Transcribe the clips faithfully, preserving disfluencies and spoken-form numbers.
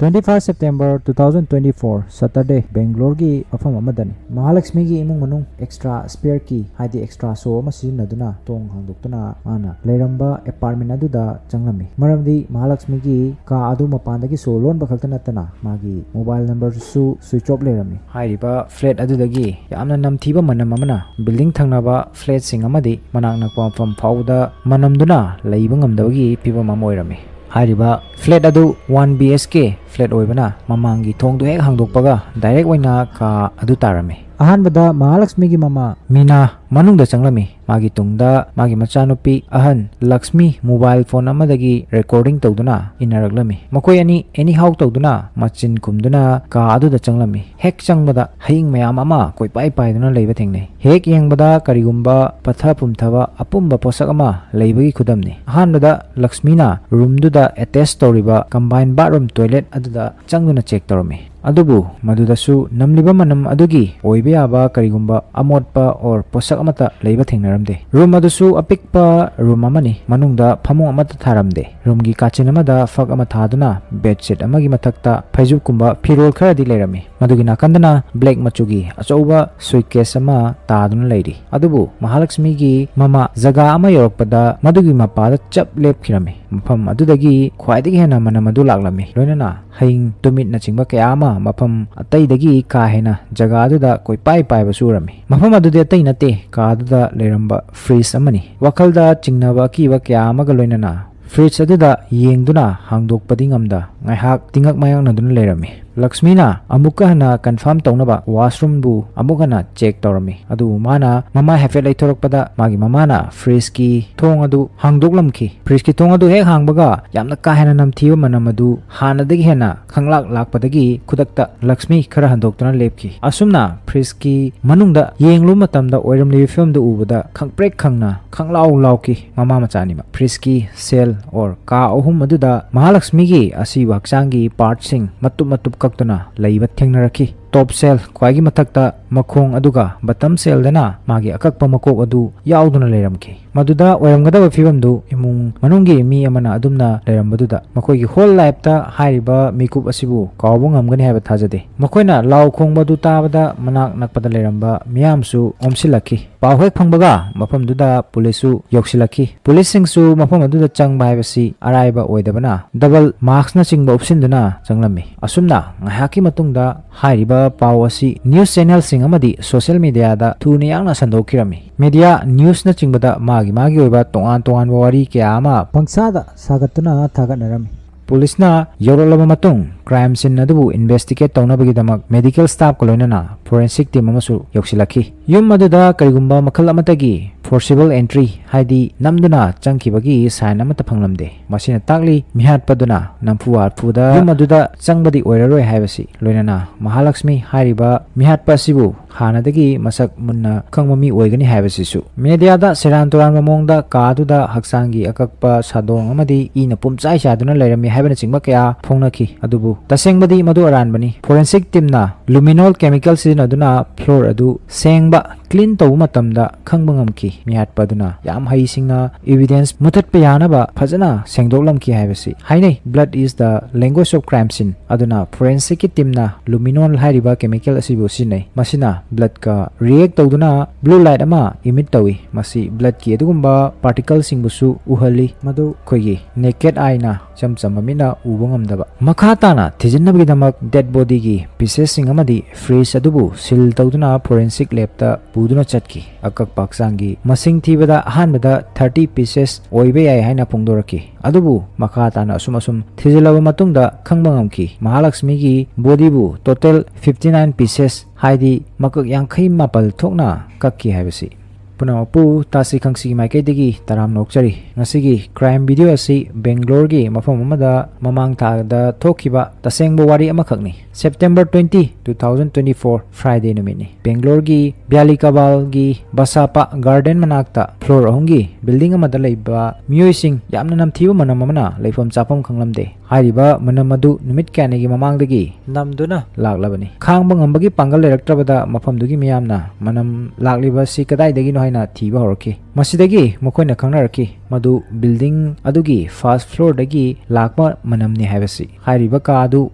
Twenty five September two thousand twenty four, Saturday, ꯕꯦꯡꯒ꯭ꯂꯣꯔꯒꯤ ꯃꯐꯝ ꯑꯃꯗꯅꯤ꯫ ꯃꯍꯥꯂꯛꯁꯃꯤꯒꯤ ꯏꯃꯨꯡ ꯃꯅꯨꯡ extra spare key, ꯍꯥꯏꯗꯤ extra show ꯑꯃ ꯁꯤꯖꯤꯟꯅꯗꯨꯅ ꯊꯣꯡ ꯍꯥꯡꯗꯣꯛꯇꯨꯅ ꯃꯥꯅ ꯂꯩꯔꯝꯕ apartment ꯑꯗꯨꯗ ꯆꯪꯂꯝꯃꯤ꯫ ꯃꯔꯝꯗꯤ ꯃꯍꯥꯂꯛꯁꯃꯤꯒꯤ ꯀꯥ ꯑꯗꯨ ꯃꯄꯥꯟꯗꯒꯤ show ꯂꯣꯟꯕ ꯈꯛꯇ ꯅꯠꯇꯅ ꯃꯥꯒꯤ mobile numberꯁꯨ switch off ꯂꯩꯔꯝꯃꯤ꯫ ꯍꯥꯏꯔꯤꯕ flat ꯑꯗꯨꯗꯒꯤ ꯌꯥꯝꯅ ꯅꯝꯊꯤꯕ ꯃꯅꯝ ꯑꯃꯅ building ꯊꯪꯅꯕ flatꯁꯤꯡ ꯑꯃꯗꯤ ꯃꯅꯥꯛ ꯅꯛꯄ ꯃꯐꯝ ꯐꯥꯎꯕꯗ ꯃꯅꯝꯗꯨꯅ ꯂꯩꯕ ꯉꯝꯗꯕꯒꯤ ꯐꯤꯕꯝ ꯑꯃ ꯑꯣꯏꯔꯝꯃꯤ꯫ ꯍꯥꯏꯔꯤꯕ flat ꯑꯗꯨ one B H K flat ꯑꯣꯏꯕꯅ ꯃꯃꯥꯡꯒꯤ ꯊꯣꯡꯗꯨ ꯍꯦꯛ ꯍꯥꯡꯗꯣꯛꯄꯒ direct ꯑꯣꯏꯅ ꯀꯥ ꯑꯗꯨ ꯇꯥꯔꯝꯃꯤ꯫ ꯑꯍꯥꯟꯕꯗ ꯃꯍꯥꯂꯛꯁꯃꯤꯒꯤ ꯃꯃꯥ ꯃꯤꯅꯥ ꯃꯅꯨꯡꯗ ꯆꯪꯂꯝꯃꯤ꯫ ꯃꯥꯒꯤ ꯇꯨꯡꯗ ꯃꯥꯒꯤ ꯃꯆꯥꯅꯨꯄꯤ ꯑꯍꯟ ꯂꯛꯁꯃꯤ mobile phone ꯑꯃꯗꯒꯤ recording ꯇꯧꯗꯨꯅ ꯏꯟꯅꯔꯛꯂꯝꯃꯤ꯫ ꯃꯈꯣꯏ ꯑꯅꯤ anyhow ꯇꯧꯗꯨꯅ ꯃꯆꯤꯟ ꯈꯨꯝꯗꯨꯅ ꯀꯥ ꯑꯗꯨꯗ ꯆꯪꯂꯝꯃꯤ꯫ ꯍꯦꯛ ꯆꯪꯕꯗ ꯍꯌꯤꯡ ꯃꯌꯥꯝ ꯑꯃ ꯀꯣꯏꯄꯥꯏ ꯄꯥꯏꯗꯨꯅ ꯂꯩꯕ ꯊꯦꯡꯅꯩ꯫ ꯍꯦꯛ ꯌꯦꯡꯕꯗ ꯀꯔꯤꯒꯨꯝꯕ ꯄꯠꯊ ꯄꯨꯝꯊꯕ ꯑꯄꯨꯝꯕ ꯄꯣꯠꯁꯛ ꯑꯃ ꯂꯩꯕꯒꯤ ꯈꯨꯗꯝꯅꯤ꯫ ꯑꯍꯥꯟꯕꯗ ꯂꯛꯁꯃꯤꯅ roomꯗꯨꯗ attach ꯇꯧꯔꯤꯕ combined bathroom toilet ꯑꯗꯨꯗ ꯆꯪꯗꯨꯅ check ꯇꯧꯔꯝꯃꯤ꯫ ꯑꯗꯨꯕꯨ ꯃꯗꯨꯗꯁꯨ ꯅꯝꯂꯤꯕ ꯃꯅꯝ ꯑꯗꯨꯒꯤ ꯑꯣꯏꯕ ꯌꯥꯕ ꯀꯔꯤꯒꯨꯝꯕ ꯑꯃꯣꯠꯄ or ꯄꯣꯠꯁꯛ ꯑꯃꯠꯇ ꯂꯩꯕ ꯊꯦꯡꯅꯔꯝꯗꯦ꯫ Room ꯑꯗꯨꯁꯨ ꯑꯄꯤꯛꯄ room ꯑꯃꯅꯤ꯫ ꯃꯅꯨꯡꯗ ꯐꯃꯨꯡ ꯑꯃꯠꯇ ꯊꯥꯔꯝꯗꯦ꯫ Roomꯒꯤ ꯀꯥꯆꯤꯟ ꯑꯃꯗ ꯐꯛ ꯑꯃ ꯊꯥꯗꯨꯅ bedsheet ꯑꯃꯒꯤ ꯃꯊꯛꯇ ꯐꯩꯖꯨꯞꯀꯨꯝꯕ ꯐꯤꯔꯣꯜ ꯈꯔꯗꯤ ꯂꯩꯔꯝꯃꯤ꯫ ꯃꯗꯨꯒꯤ ꯅꯥꯀꯟꯗꯅ black ꯃꯆꯨꯒꯤ ꯑꯆꯧꯕ suitcase ꯑꯃ ꯇꯥꯗꯨꯅ ꯂꯩꯔꯤ꯫ ꯑꯗꯨꯕꯨ ꯃꯍꯥꯂꯛꯁꯃꯤꯒꯤ ꯃꯃꯥ ꯖꯒꯥ ꯑꯃ ꯌꯧꯔꯛꯄꯗ ꯃꯗꯨꯒꯤ ꯃꯄꯥꯗ ꯆꯞ ꯂꯦꯞꯈꯤꯔꯝꯃꯤ꯫ ꯃꯐꯝ ꯑꯗꯨꯗꯒꯤ ꯈ꯭ꯋꯥꯏꯗꯒꯤ ꯍꯦꯟꯅ ꯃꯅꯝ ꯑꯗꯨ ꯂꯥꯛꯂꯝꯃꯤ, ꯂꯣꯏꯅꯅ ꯍꯌꯤꯡ, ꯇꯨꯃꯤꯠꯅꯆꯤꯡꯕ ꯀꯌꯥ ꯑꯃ ꯃꯐꯝ ꯑꯇꯩꯗꯒꯤ ꯀꯥ ꯍꯦꯟꯅ ꯖꯒꯥ ꯑꯗꯨꯗ ꯀꯣꯏꯄꯥꯏ ꯄꯥꯏꯕꯁꯨ ꯎꯔꯝꯃꯤ꯫ ꯃꯐꯝ ꯑꯗꯨꯗꯤ ꯑꯇꯩ ꯅꯠꯇꯦ, ꯀꯥ ꯑꯗꯨꯗ ꯂꯩꯔꯝꯕ fridge ꯑꯃꯅꯤ꯫ ꯋꯥꯈꯜꯗ ꯆꯤꯡꯅꯕ ꯑꯀꯤꯕ ꯀꯌꯥ ꯑꯃꯒ ꯂꯣꯏꯅꯅ fridge ꯑꯗꯨꯗ ꯌꯦꯡꯗꯨꯅ ꯍꯥꯡꯗꯣꯛꯄꯗꯤ ꯉꯝꯗ ꯉꯥꯏꯍꯥꯛ ꯇꯤꯡꯉꯛ ꯃꯥꯌꯣꯛꯅꯗꯨꯅ ꯂꯩꯔꯝꯃꯤ꯫ ꯂꯛꯁꯃꯤꯅ ꯑꯃꯨꯛꯀ ꯍꯟꯅ confirm ꯇꯧꯅꯕ washroomꯕꯨ ꯑꯃꯨꯛ ꯍꯟꯅ check ꯇꯧꯔꯝꯃꯤ꯫ ꯑꯗꯨꯕꯨ ꯃꯥꯅ ꯃꯃꯥꯏ ꯍꯥꯏꯐꯦꯠ ꯂꯩꯊꯣꯔꯛꯄꯗ ꯃꯥꯒꯤ ꯃꯃꯥꯅ fridgeꯀꯤ ꯊꯣꯡ ꯑꯗꯨ ꯍꯥꯡꯗꯣꯛꯂꯝꯈꯤ꯫ Fridgeꯀꯤ ꯊꯣꯡ ꯑꯗꯨ ꯍꯦꯛ ꯍꯥꯡꯕꯒ ꯌꯥꯝꯅ ꯀꯥ ꯍꯦꯟꯅ ꯅꯝꯊꯤꯕ ꯃꯅꯝ ꯑꯗꯨ ꯍꯥꯟꯅꯗꯒꯤ ꯍꯦꯟꯅ ꯈꯪꯂꯥꯛ ꯂꯥꯛꯄꯗꯒꯤ ꯈꯨꯗꯛꯇ ꯂꯛꯁꯃꯤ ꯈꯔ ꯍꯟꯗꯣꯛꯇꯨꯅ ꯂꯦꯞꯈꯤ꯫ ꯑꯁꯨꯝꯅ fridgeꯀꯤ ꯃꯅꯨꯡꯗ ꯌꯦꯡꯂꯨꯕ ꯃꯇꯝꯗ ꯑꯣꯏꯔꯝꯂꯤꯕ ꯐꯤꯕꯝꯗꯨ ꯎꯕꯗ ꯈꯪꯄ꯭ꯔꯦꯛ ꯈꯪꯅ ꯈꯪꯂꯥꯎ ꯂꯥꯎꯈꯤ꯫ ꯃꯃꯥ ꯃꯆꯥ ꯑꯅꯤꯃꯛ fridgeꯀꯤ cell or ꯀꯥ ꯑꯍꯨꯝ ꯑꯗꯨꯗ ꯃꯍꯥꯂꯛꯁꯃꯤꯒꯤ ꯑꯁꯤꯕ ꯍꯛꯆꯥꯡꯒꯤ partꯁꯤꯡ ꯃꯇꯨꯞ ꯃꯇꯨꯞ ꯀꯛꯇꯨꯅ ꯂꯩꯕ ꯊꯦꯡꯅꯔꯛꯈꯤ꯫ top cell, ꯈ꯭ꯋꯥꯏꯒꯤ ꯃꯊꯛꯇ ꯃꯈꯣꯡ, ꯑꯗꯨꯒ bottom cellꯗꯅ ꯃꯥꯒꯤ ꯑꯀꯛꯄ ꯃꯀꯣꯛ ꯑꯗꯨ ꯌꯥꯎꯗꯨꯅ ꯂꯩꯔꯝꯈꯤ꯫ ꯃꯗꯨꯗ ꯑꯣꯏꯔꯝꯒꯗꯕ ꯐꯤꯕꯝꯗꯨ ꯏꯃꯨꯡ ꯃꯅꯨꯡꯒꯤ ꯃꯤ ꯑꯃꯅ ꯑꯗꯨꯝꯅ ꯂꯩꯔꯝꯕꯗꯨꯗ ꯃꯈꯣꯏꯒꯤ whole lifeꯇ ꯍꯥꯏꯔꯤꯕ ꯃꯤꯀꯨꯞ ꯑꯁꯤꯕꯨ ꯀꯥꯎꯕ ꯉꯝꯒꯅꯤ ꯍꯥꯏꯕ ꯊꯥꯖꯗꯦ꯫ ꯃꯈꯣꯏꯅ ꯂꯥꯎ ꯈꯣꯡꯕ ꯑꯗꯨ ꯇꯥꯕꯗ ꯃꯅꯥꯛ ꯅꯛꯄꯗ ꯂꯩꯔꯝꯕ ꯃꯤꯌꯥꯝꯁꯨ ꯑꯣꯝꯁꯤꯜꯂꯛꯈꯤ꯫ ꯄꯥꯎ ꯍꯦꯛ ꯐꯪꯕꯒ ꯃꯐꯝꯗꯨꯗ ꯄꯨꯂꯤꯁꯁꯨ ꯌꯧꯁꯤꯜꯂꯛꯈꯤ꯫ ꯄꯨꯂꯤꯁꯁꯤꯡꯁꯨ ꯃꯐꯝ ꯑꯗꯨꯗ ꯆꯪꯕ ꯍꯥꯏꯕꯁꯤ ꯑꯔꯥꯏꯕ ꯑꯣꯏꯗꯕꯅ double maskꯅꯆꯤꯡꯕ ꯎꯞꯁꯤꯟꯗꯨꯅ ꯆꯪꯂꯝꯃꯤ꯫ ꯑꯁꯨꯝꯅ ꯉꯥꯏꯍꯥꯛꯀꯤ ꯃꯇꯨꯡꯗ ꯍꯥꯏꯔꯤꯕ ꯄꯥꯎ ꯑꯁꯤ news channelꯁꯤꯡ ꯑꯃꯗꯤ social mediaꯗ ꯊꯨꯅ ꯌꯥꯡꯅ ꯁꯟꯗꯣꯛꯈꯤꯔꯝꯃꯤ꯫ Media newsꯅꯆꯤꯡꯕꯗ ꯃꯥꯒꯤ ꯃꯥꯒꯤ ꯑꯣꯏꯕ ꯇꯣꯉꯥꯟ ꯇꯣꯉꯥꯟꯕ ꯋꯥꯔꯤ ꯀꯌꯥ ꯑꯃ ꯄꯪꯁꯥꯗ ꯁꯥꯒꯠꯇꯨꯅ ꯊꯥꯒꯠꯅꯔꯝꯃꯤ꯫ ꯄꯨꯂꯤꯁꯅ ꯌꯧꯔꯛꯂꯕ ꯃꯇꯨꯡ crime scene ꯑꯗꯨꯕꯨ investigate ꯇꯧꯅꯕꯒꯤꯗꯃꯛ medical staffꯀ ꯂꯣꯏꯅꯅ forensic team ꯑꯃꯁꯨ ꯌꯧꯁꯤꯜꯂꯛꯈꯤ꯫ ꯌꯨꯝ ꯑꯗꯨꯗ ꯀꯔꯤꯒꯨꯝꯕ ꯃꯈꯜ ꯑꯃꯠꯇꯒꯤ forcible entry, ꯍꯥꯏꯗꯤ ꯅꯝꯗꯨꯅ ꯆꯪꯈꯤꯕꯒꯤ sign ꯑꯃꯠꯇ ꯐꯪꯂꯝꯗꯦ꯫ ꯃꯁꯤꯅ ꯇꯥꯛꯂꯤ ꯃꯤꯍꯥꯠꯄꯗꯨꯅ ꯅꯝꯐꯨ ꯍꯥꯠꯐꯨꯗ ꯌꯨꯝ ꯑꯗꯨꯗ ꯆꯪꯕꯗꯤ ꯑꯣꯏꯔꯔꯣꯏ ꯍꯥꯏꯕꯁꯤ꯫ ꯂꯣꯏꯅꯅ ꯃꯍꯥꯂꯛꯁꯃꯤ ꯍꯥꯏꯔꯤꯕ ꯃꯤꯍꯥꯠꯄ ꯑꯁꯤꯕꯨ ꯍꯥꯟꯅꯗꯒꯤ ꯃꯁꯛ ꯃꯨꯟꯅ ꯈꯪꯕ ꯃꯤ ꯑꯣꯏꯒꯅꯤ ꯍꯥꯏꯕꯁꯤꯁꯨ꯫ Mediaꯗ ꯁꯦꯔꯥꯟ ꯇꯨꯔꯥꯟꯕ ꯃꯑꯣꯡꯗ ꯀꯥ ꯑꯗꯨꯗ ꯍꯛꯆꯥꯡꯒꯤ ꯑꯀꯛꯄ ꯁꯥꯗꯣꯡ ꯑꯃꯗꯤ ꯏꯅ ꯄꯨꯝꯆꯥꯏ ꯆꯥꯏꯗꯨꯅ ꯂꯩꯔꯝꯃꯤ ꯍꯥꯏꯕꯅꯆꯤꯡꯕ ꯀꯌꯥ ꯐꯣꯡꯅꯈꯤ꯫ ꯑꯗꯨꯕꯨ ꯇꯁꯦꯡꯕꯗꯤ ꯃꯗꯨ ꯑꯔꯥꯟꯕꯅꯤ꯫ Forensic teamꯅ luminol chemical ꯁꯤꯖꯤꯟꯅꯗꯨꯅ floor ꯑꯗꯨ ꯁꯦꯡꯕ, clean ꯇꯧꯕ ꯃꯇꯝꯗ ꯈꯪꯕ ꯉꯝꯈꯤ꯫ ꯃꯤꯍꯥꯠꯄ ꯑꯗꯨꯅ ꯌꯥꯝ ꯍꯩꯁꯤꯡꯅ evidence ꯃꯨꯊꯠꯄ ꯌꯥꯅꯕ ꯐꯖꯅ ꯁꯦꯡꯗꯣꯛꯂꯝꯈꯤ ꯍꯥꯏꯕꯁꯤ ꯍꯥꯏꯅꯩ꯫ Blood is the language of crime scene꯫ ꯑꯗꯨꯅ forensicꯀꯤ teamꯅ luminol ꯍꯥꯏꯔꯤꯕ chemical ꯑꯁꯤꯕꯨ ꯁꯤꯖꯤꯟꯅꯩ꯫ ꯃꯁꯤꯅ bloodꯀ react ꯇꯧꯗꯨꯅ blue light ꯑꯃ emit ꯇꯧꯏ꯫ ꯃꯁꯤ bloodꯀꯤ ꯑꯗꯨꯒꯨꯝꯕ particleꯁꯤꯡꯕꯨꯁꯨ ꯎꯍꯜꯂꯤ, ꯃꯗꯨ ꯑꯩꯈꯣꯏꯒꯤ naked eyeꯅ ꯏꯆꯝ ꯆꯝꯕ ꯃꯤꯠꯅ ꯎꯕ ꯉꯝꯗꯕ꯫ ꯃꯈꯥ ꯇꯥꯅ ꯊꯤꯖꯤꯟꯅꯕꯒꯤꯗꯃꯛ dead bodyꯒꯤ piecesꯁꯤꯡ ꯑꯃꯗꯤ fridge ꯑꯗꯨꯕꯨ seal ꯇꯧꯗꯨꯅ forensic labꯇ ꯄꯨꯗꯨꯅ ꯆꯠꯈꯤ꯫ ꯑꯀꯛꯄ ꯍꯛꯆꯥꯡꯒꯤ ꯃꯁꯤꯡ ꯊꯤꯕꯗ ꯑꯍꯥꯟꯕꯗ thirty pieces ꯑꯣꯏꯕ ꯌꯥꯏ ꯍꯥꯏꯅ ꯐꯣꯡꯗꯣꯔꯛꯈꯤ꯫ ꯑꯗꯨꯕꯨ ꯃꯈꯥ ꯇꯥꯅ ꯑꯁꯨꯝ ꯑꯁꯨꯝ ꯊꯤꯖꯤꯜꯂꯕ ꯃꯇꯨꯡꯗ ꯈꯪꯕ ꯉꯝꯈꯤ, ꯃꯍꯥꯂꯛꯁꯃꯤꯒꯤ bodyꯕꯨ total fifty nine pieces, ꯍꯥꯏꯗꯤ ꯃꯀꯛ ꯌꯥꯡꯈꯩ ꯃꯥꯄꯜ ꯊꯣꯛꯅ ꯀꯛꯈꯤ ꯍꯥꯏꯕꯁꯤ꯫ ꯄꯨꯝꯅꯃꯛꯄꯨ ꯇꯥꯁꯤ ꯈꯪꯁꯤꯒꯤ ꯃꯥꯏꯀꯩꯗꯒꯤ ꯇꯔꯥꯝꯅ ꯑꯣꯛꯆꯔꯤ꯫ ꯉꯁꯤꯒꯤ crime video ꯑꯁꯤ ꯕꯦꯡꯒ꯭ꯂꯣꯔꯒꯤ ꯃꯐꯝ ꯑꯃꯗ ꯃꯃꯥꯡ ꯊꯥꯗ ꯊꯣꯛꯈꯤꯕ ꯇꯁꯦꯡꯕ ꯋꯥꯔꯤ ꯑꯃꯈꯛꯅꯤ꯫ September twenty, two thousand twenty-four, Friday ꯅꯨꯃꯤꯠꯅꯤ꯫ ꯕꯦꯡꯒ꯭ꯂꯣꯔꯒꯤ ꯕ꯭ꯌꯥꯂꯤꯀꯥꯕꯥꯜꯒꯤ ꯕꯁꯥꯄꯥ ꯒꯥꯔꯗꯦꯟ ꯃꯅꯥꯛꯇ floor ꯑꯍꯨꯝꯒꯤ building ꯑꯃꯗ ꯂꯩꯕ ꯃꯤꯑꯣꯏꯁꯤꯡ ꯌꯥꯝꯅ ꯅꯝꯊꯤꯕ ꯃꯅꯝ ꯑꯃꯅ ꯂꯩꯐꯝ ꯆꯥꯐꯝ ꯈꯪꯂꯝꯗꯦ꯫ ꯍꯥꯏꯔꯤꯕ ꯃꯅꯝ ꯑꯗꯨ ꯅꯨꯃꯤꯠ ꯀꯌꯥꯅꯤꯒꯤ ꯃꯃꯥꯡꯗꯒꯤ ꯅꯝꯗꯨꯅ ꯂꯥꯛꯂꯕꯅꯤ꯫ ꯈꯥꯡꯕ ꯉꯝꯕꯒꯤ ꯄꯥꯡꯒꯜ ꯂꯩꯔꯛꯇ꯭ꯔꯕꯗ ꯃꯐꯝꯗꯨꯒꯤ ꯃꯤꯌꯥꯝꯅ ꯃꯅꯝ ꯂꯥꯛꯂꯤꯕ ꯑꯁꯤ ꯀꯗꯥꯏꯗꯒꯤꯅꯣ ꯍꯥꯏꯅ ꯊꯤꯕ ꯍꯧꯔꯛꯈꯤ꯫ ꯃꯁꯤꯗꯒꯤ ꯃꯈꯣꯏꯅ ꯈꯪꯅꯔꯛꯈꯤ ꯃꯗꯨ building ꯑꯗꯨꯒꯤ first floorꯗꯒꯤ ꯂꯥꯛꯄ ꯃꯅꯝꯅꯤ ꯍꯥꯏꯕꯁꯤ꯫ ꯍꯥꯏꯔꯤꯕ ꯀꯥ ꯑꯗꯨ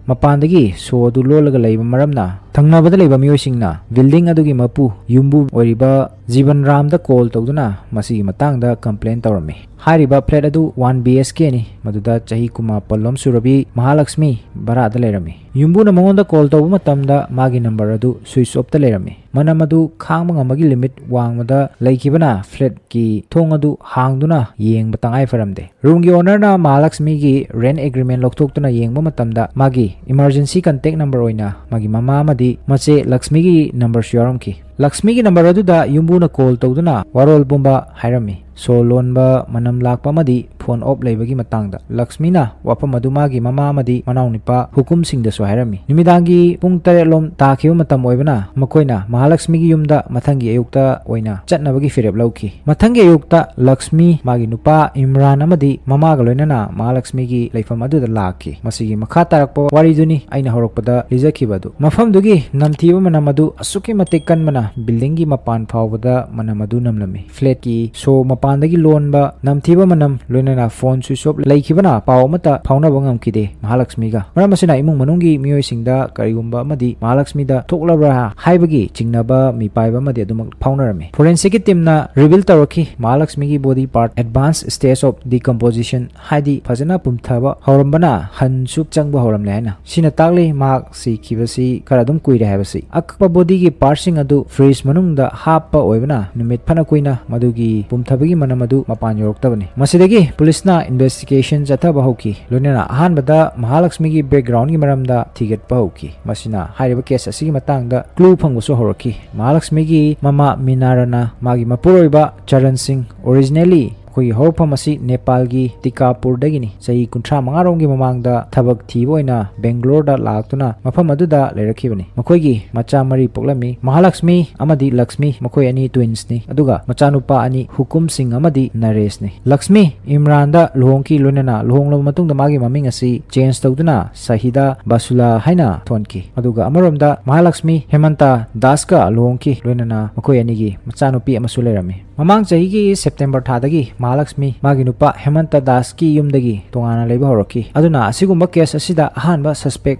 ꯃꯄꯥꯟꯗꯒꯤ ꯁꯣ ꯑꯗꯨ ꯂꯣꯜꯂꯒ ꯂꯩꯕ ꯃꯔꯝꯅ, ꯊꯪꯅꯕꯗ ꯂꯩꯕ ꯃꯤꯑꯣꯏꯁꯤꯡꯅ building ꯑꯗꯨꯒꯤ ꯃꯄꯨ ꯌꯨꯝꯕꯨ ꯑꯣꯏꯔꯤꯕ ꯖꯤꯕꯟ ꯔꯥꯝꯗ call ꯇꯧꯗꯨꯅ ꯃꯁꯤꯒꯤ ꯃꯇꯥꯡꯗ complain ꯇꯧꯔꯝꯃꯤ꯫ ꯍꯥꯏꯔꯤꯕ flat ꯑꯗꯨ one B H Kꯅꯤ, ꯃꯗꯨꯗ ꯆꯍꯤ ꯀꯨꯟꯃꯥꯄꯜ ꯂꯣꯝ ꯁꯨꯔꯕꯤ ꯃꯍꯥꯂꯛꯁꯃꯤ ꯚꯔꯥꯗ ꯂꯩꯔꯝꯃꯤ꯫ ꯌꯨꯝꯕꯨꯅ ꯃꯉꯣꯟꯗ call ꯇꯧꯕ ꯃꯇꯝꯗ ꯃꯥꯒꯤ number ꯑꯗꯨ switch offꯇ ꯂꯩꯔꯝꯃꯤ꯫ ꯃꯅꯝ ꯑꯗꯨ ꯈꯥꯡꯕ ꯉꯝꯕꯒꯤ limit ꯋꯥꯡꯃꯗ ꯂꯩꯈꯤꯕꯅ flatꯀꯤ ꯊꯣꯡ ꯑꯗꯨ ꯍꯥꯡꯗꯨꯅ ꯌꯦꯡꯕ ꯇꯉꯥꯏ ꯐꯔꯝꯗꯦ꯫ Roomꯒꯤ ownerꯅ ꯃꯍꯥꯂꯛꯁꯃꯤꯒꯤ rent agreement ꯂꯧꯊꯣꯛꯇꯨꯅ ꯌꯦꯡꯕ ꯃꯇꯝꯗ ꯃꯥꯒꯤ emergency contact number ꯑꯣꯏꯅ ꯃꯥꯒꯤ ꯃꯃꯥ ꯑꯃꯗꯤ ꯃꯆꯦ ꯂꯛꯁꯃꯤꯒꯤ numberꯁꯨ ꯌꯥꯎꯔꯝꯈꯤ꯫ ꯂꯛꯁꯃꯤꯒꯤ number ꯑꯗꯨꯗ ꯌꯨꯝꯕꯨꯅ call ꯇꯧꯗꯨꯅ ꯋꯥꯔꯣꯜ ꯄꯨꯝꯕ ꯍꯥꯏꯔꯝꯃꯤ꯫ ꯁꯣ ꯂꯣꯟꯕ, ꯃꯅꯝ ꯂꯥꯛꯄ ꯑꯃꯗꯤ phone off ꯂꯩꯕꯒꯤ ꯃꯇꯥꯡꯗ꯫ ꯂꯛꯁꯃꯤꯅ ꯋꯥꯐꯝ ꯑꯗꯨ ꯃꯥꯒꯤ ꯃꯃꯥ ꯑꯃꯗꯤ ꯃꯅꯥꯎꯅꯨꯄꯥ ꯍꯨꯀꯨꯝꯁꯤꯡꯗꯁꯨ ꯍꯥꯏꯔꯝꯃꯤ꯫ ꯅꯨꯃꯤꯗꯥꯡꯒꯤ ꯄꯨꯡ ꯇꯔꯦꯠ ꯂꯣꯝ ꯇꯥꯈꯤꯕ ꯃꯇꯝ ꯑꯣꯏꯕꯅ ꯃꯈꯣꯏꯅ ꯃꯍꯥꯂꯛꯁꯃꯤꯒꯤ ꯌꯨꯝꯗ ꯃꯊꯪꯒꯤ ꯑꯌꯨꯛꯇ ꯑꯣꯏꯅ ꯆꯠꯅꯕꯒꯤ ꯐꯤꯔꯦꯞ ꯂꯧꯈꯤ꯫ ꯃꯊꯪꯒꯤ ꯑꯌꯨꯛꯇ ꯂꯛꯁꯃꯤ, ꯃꯥꯒꯤ ꯅꯨꯄꯥ ꯏꯝꯔꯥꯟ ꯑꯃꯗꯤ ꯃꯃꯥꯒ ꯂꯣꯏꯅꯅ ꯃꯍꯥꯂꯛꯁꯃꯤꯒꯤ ꯂꯩꯐꯝ ꯑꯗꯨꯗ ꯂꯥꯛꯈꯤ꯫ ꯃꯁꯤꯒꯤ ꯃꯈꯥ ꯇꯥꯔꯛꯄ ꯋꯥꯔꯤꯗꯨꯅꯤ ꯑꯩꯅ ꯍꯧꯔꯛꯄꯗ ꯂꯤꯖꯈꯤꯕ ꯑꯗꯨ꯫ ꯃꯐꯝꯗꯨꯒꯤ ꯅꯝꯊꯤꯕ ꯃꯅꯝ ꯑꯗꯨ ꯑꯁꯨꯛꯀꯤ ꯃꯇꯤꯛ ꯀꯟꯕꯅ buildingꯒꯤ ꯃꯄꯥꯟ ꯐꯥꯎꯕꯗ ꯃꯅꯝ ꯑꯗꯨ ꯅꯝꯂꯝꯃꯤ꯫ Flatꯀꯤ ꯁꯣ ꯃꯄꯥꯟꯗꯒꯤ ꯂꯣꯟꯕ ꯅꯝꯊꯤꯕ ꯃꯅꯝ, ꯂꯣꯏꯅꯅ phone switch off ꯂꯩꯈꯤꯕꯅ ꯄꯥꯎ ꯑꯃꯠꯇ ꯐꯥꯎꯅꯕ ꯉꯝꯈꯤꯗꯦ ꯃꯍꯥꯂꯛꯁꯃꯤꯒ꯫ ꯃꯔꯝ ꯑꯁꯤꯅ ꯏꯃꯨꯡ ꯃꯅꯨꯡꯒꯤ ꯃꯤꯑꯣꯏꯁꯤꯡꯗ ꯀꯔꯤꯒꯨꯝꯕ ꯑꯃꯗꯤ ꯃꯍꯥꯂꯛꯁꯃꯤꯗ ꯊꯣꯛꯂꯕ꯭ꯔꯥ ꯍꯥꯏꯕꯒꯤ ꯆꯤꯡꯅꯕ ꯃꯤꯄꯥꯏꯕ ꯑꯃꯗꯤ ꯑꯗꯨꯃꯛ ꯐꯥꯎꯅꯔꯝꯃꯤ꯫ Forensicꯀꯤ teamꯅ reveal ꯇꯧꯔꯛꯈꯤ ꯃꯍꯥꯂꯛꯁꯃꯤꯒꯤ body part advanced stage of decomposition, ꯍꯥꯏꯗꯤ ꯐꯖꯅ ꯄꯨꯝꯊꯕ ꯍꯧꯔꯝꯕꯅ ꯍꯟꯁꯨ ꯆꯪꯕ ꯍꯧꯔꯝꯂꯦ ꯍꯥꯏꯅ꯫ ꯁꯤꯅ ꯇꯥꯛꯂꯤ ꯃꯍꯥꯛ ꯁꯤꯈꯤꯕꯁꯤ ꯈꯔ ꯑꯗꯨꯝ ꯀꯨꯏꯔꯦ ꯍꯥꯏꯕꯁꯤ꯫ ꯑꯀꯛꯄ bodyꯒꯤ partꯁꯤꯡ ꯑꯗꯨ fridge ꯃꯅꯨꯡꯗ ꯍꯥꯞꯄ ꯑꯣꯏꯕꯅ ꯅꯨꯃꯤꯠ ꯐꯅ ꯀꯨꯏꯅ ꯃꯗꯨꯒꯤ ꯄꯨꯝꯊꯕꯒꯤ ꯃꯅꯝ ꯑꯗꯨ ꯃꯄꯥꯟ ꯌꯧꯔꯛꯇꯕꯅꯤ꯫ ꯃꯁꯤꯗꯒꯤ ꯄꯨꯂꯤꯁꯅ investigation ꯆꯠꯊꯕ ꯍꯧꯈꯤ, ꯂꯣꯏꯅꯅ ꯑꯍꯥꯟꯕꯗ ꯃꯍꯥꯂꯛꯁꯃꯤꯒꯤ backgroundꯒꯤ ꯃꯔꯝꯗ ꯊꯤꯒꯠꯄ ꯍꯧꯈꯤ꯫ ꯃꯁꯤꯅ ꯍꯥꯏꯔꯤꯕ case ꯑꯁꯤꯒꯤ ꯃꯇꯥꯡꯗ clue ꯐꯪꯕꯁꯨ ꯍꯧꯔꯛꯈꯤ꯫ ꯃꯍꯥꯂꯛꯁꯃꯤꯒꯤ ꯃꯃꯥ ꯃꯤꯅꯥꯔꯥꯅ ꯃꯥꯒꯤ ꯃꯄꯨꯔꯣꯏꯕ ꯆꯔꯟ ꯁꯤꯡ, originally ꯑꯩꯈꯣꯏꯒꯤ ꯍꯧꯔꯛꯐꯝ ꯑꯁꯤ ꯅꯦꯄꯥꯜꯒꯤ ꯇꯤꯀꯥꯄꯨꯔꯗꯒꯤꯅꯤ꯫ ꯆꯍꯤ ꯀꯨꯟꯊ꯭ꯔꯥ ꯃꯉꯥ ꯔꯣꯝꯒꯤ ꯃꯃꯥꯡꯗ ꯊꯕꯛ ꯊꯤꯕ ꯑꯣꯏꯅ ꯕꯦꯡꯒ꯭ꯂꯣꯔꯗ ꯂꯥꯛꯇꯨꯅ ꯃꯐꯝ ꯑꯗꯨꯗ ꯂꯩꯔꯛꯈꯤꯕꯅꯤ꯫ ꯃꯈꯣꯏꯒꯤ ꯃꯆꯥ ꯃꯔꯤ ꯄꯣꯛꯂꯝꯃꯤ꯫ ꯃꯍꯥꯂꯛꯁꯃꯤ ꯑꯃꯗꯤ ꯂꯛꯁꯃꯤ, ꯃꯈꯣꯏ ꯑꯅꯤ ꯇ꯭ꯋꯤꯟꯁꯅꯤ, ꯑꯗꯨꯒ ꯃꯆꯥꯅꯨꯄꯥ ꯑꯅꯤ ꯍꯨꯀꯨꯝ ꯁꯤꯡ ꯑꯃꯗꯤ ꯅꯔꯦꯁꯅꯤ꯫ ꯂꯛꯁꯃꯤ ꯏꯝꯔꯥꯟꯗ ꯂꯨꯍꯣꯡꯈꯤ, ꯂꯣꯏꯅꯅ ꯂꯨꯍꯣꯡꯂꯕ ꯃꯇꯨꯡꯗ ꯃꯥꯒꯤ ꯃꯃꯤꯡ ꯑꯁꯤ ꯆꯦꯟꯖ ꯇꯧꯗꯨꯅ ꯁꯍꯤꯗꯥ ꯕꯁꯨꯂꯥ ꯍꯥꯏꯅ ꯊꯣꯟꯈꯤ꯫ ꯑꯗꯨꯒ ꯑꯃꯔꯣꯝꯗ ꯃꯍꯥꯂꯛꯁꯃꯤ ꯍꯦꯃꯟꯇ ꯗꯥꯁꯀ ꯂꯨꯍꯣꯡꯈꯤ, ꯂꯣꯏꯅꯅ ꯃꯈꯣꯏ ꯑꯅꯤꯒꯤ ꯃꯆꯥꯅꯨꯄꯤ ꯑꯃꯁꯨ ꯂꯩꯔꯝꯃꯤ꯫ ꯃꯃꯥꯡ ꯆꯍꯤꯒꯤ ꯁꯦꯞꯇꯦꯝꯕꯔ ꯊꯥꯗꯒꯤ ꯃꯍꯥꯂꯛꯁꯃꯤ ꯃꯥꯒꯤ ꯅꯨꯄꯥ ꯍꯦꯃꯟꯇ ꯗꯥꯁꯀꯤ ꯌꯨꯝꯗꯒꯤ ꯇꯣꯉꯥꯟꯅ ꯂꯩꯕ ꯍꯧꯔꯛꯈꯤ꯫ ꯑꯗꯨꯅ ꯑꯁꯤꯒꯨꯝꯕ ꯀꯦꯁ ꯑꯁꯤꯗ ꯑꯍꯥꯟꯕ ꯁꯁꯄꯦꯛ